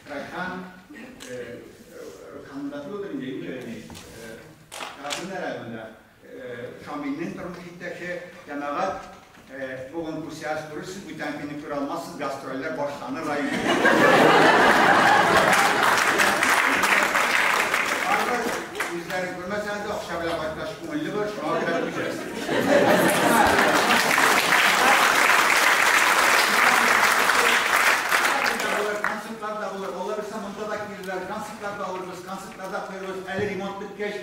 Райхан, Рушан да түгелдер инде, инде ни, театрның районында Шамилнең тормыш җитәкче, җәмәгать, бүген күрсәгез күрерсез, бүтән көнне күрә алмассыз, гастрольләр башланыр районда. Үзләрен күрмәсәгез дә, акча белән кайткач күңелле булыр, шуңа күрә күчәсез. Концертлар да булыр, алла бирсә, монда да килерләр, концертлар да алырбыз, концертлар да куярбыз. Әле ремонт беткәч,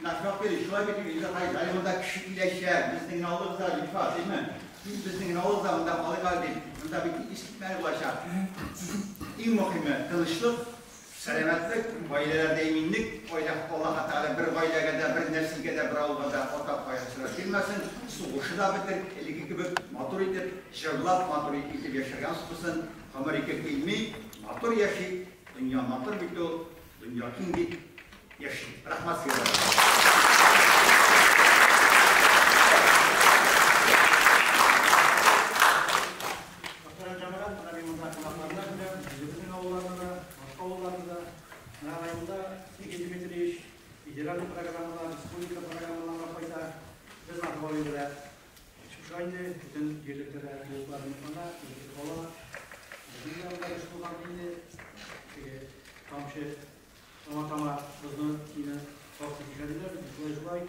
Нафик Абдуллин, шулай бит, Илдар Хаев, әле монда кеше киләчәк, безнең генә алдыгызда, Илфат, әйме? Безнең генә авылда монда калыйк әле дип, монда бит искитмәле булачак. Иң мөһиме тынычлык, сәламәтлек, гаиләләрдә иминлек, Аллаһ Тәгалә бер гаиләгә дә, бер нәселгә дә, бер авылга да ата кайгысы бирмәсен, сугышы да бетер, элекке кебек матур итеп, җырлап, матур итеп яшәргә насыйп, гомер ике килми, матур яшик, дөнья матур бит ул, дөнья киң бит, яшик. Рәхмәт сезгә. Федеральный программалар, республика программаларына кайта. Без Атбабай белән шушы инде бөтен җирлекләрдә клублар мана, бала. Безнең дә монда эш булган инде. Теге тамчы тама-тама бозны кине тартып җибәрделәр. Шулай шулай.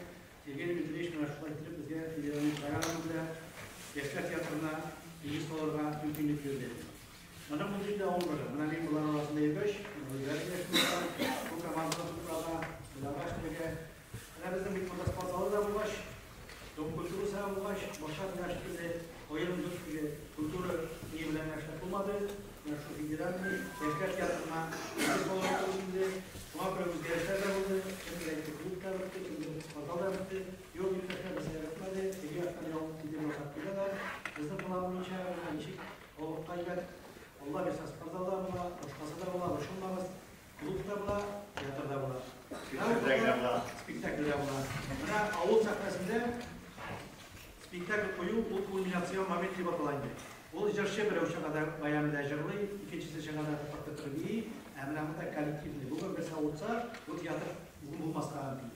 Сергей Дмитриевич менә шулай итеп безгә федеральный программа белән яшьләр театрына нигез салырга мөмкинлек бирде. Моның үзе дә авыр. Менә мин болар арасында йөргәч, үзләре дә бу команданы тупларга, боларга эшләргә. Менә безнең бит монда спорт залы да булгач, дом культурасы да булгач, башка менә шикелле аерым культура ни белән эшләп булмады. Менә шул федеральный яшьләр театрына нигез салырга туры килде. Шуңа күрә үзгәрешләр дә булды. Кемдер әйтте, клуб та бетте, кемдер спорт залы да бетте. Юк, иптәшләр, безгә бетмәде. Теге яктан ял итеп ясап киләләр. Безнең план буенча ничек халыкка әйбәт. Алла бирсә, спорт залы да була, башкасы да була, борчылмагыз. Клуб та була, театр да була. Спектакль дә була. Менә авыл сәхнәсендә спектакль кую ул кульминацион момент дип атала инде. Ул җырчы берәү чыга да баян белән җырлый, икенчесе чыга да тотып бии, ә менә монда коллективный. Бүген берсе авыртса, бу театр бүген булмаска мөмкин.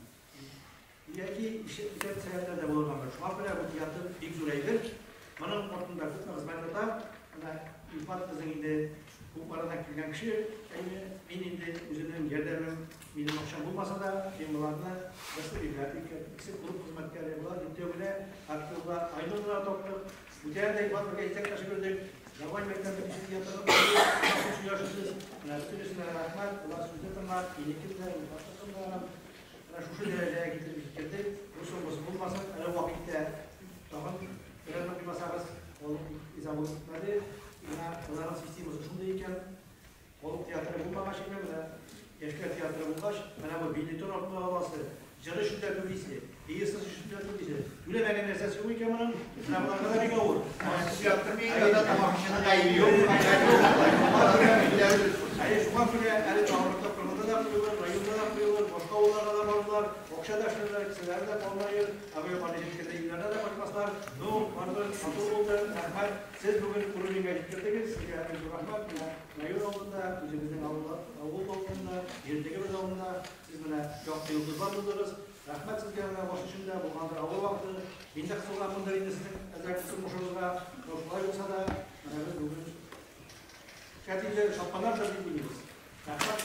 Яки ишет сәбәпләр дә булырга мөмкин. Шуңа күрә бу театр бик зур әйбер. Моның артында күпме хезмәт ята. Менә Илфат безнең инде Кукмарадан килгән кеше, әйе, мин инде үземнең ярдәмем, минем акчам булмаса да, мин боларны берсе библиотека, икесе клуб хезмәткәре, болар дүртәү генә актерлар, Айнурны да таптык, бүтән дә Илфат бергә җитәкче күрдек, Давай мәктәп бетүче театры, сөйләшәсез, менә бөтенесенә рәхмәт, болар сүзне тыңлап, минекен дә, Илфатныкын да, менә шушы дәрәҗәгә китереп җиткердек. Бу соңгысы булмасын, әле вакытта тагын берәр куймасагыз, ул риза булып бетмәде. Менә боларның системасы шундый икән. Халык театры булмагач икән, менә яшьләр театры булгач, менә бу билетон аркылы аласы, җыр өчен дә түлисе, пьесасы өчен дә түлисе. Түләмәгән нәрсәсе юк икән моның. Менә боларга да бик авыр. Сөйләп тормый, анда тамашачының гаебе юк. Әйе, шуңа күрә әле тагын тапкырында да куелыр, районда да куелыр, башка авылларга да барырлар, акча да эшләрләр, кесәләре дә калмайыр, әгәр аны җиткерде, өйләренә дә кайтмаслар. Ну, барыбер матур булды, рәхмәт. Сез бүген уровеньгә җиткердегез, сезгә зур рәхмәт. Менә район алдында, үзебезнең авыл алдында, җирлегебез алдында сез менә якты йолдызлар булдыгыз. Рәхмәт сезгә менә баш өчен дә булгандыр авыр вакыты. Мин дә кысылганмындыр инде сезнең әзрәк тормышыгызга. Шулай булса да, менә без бүген Шәтиле шапкалар да дип уйлыйбыз. Рәхмәт.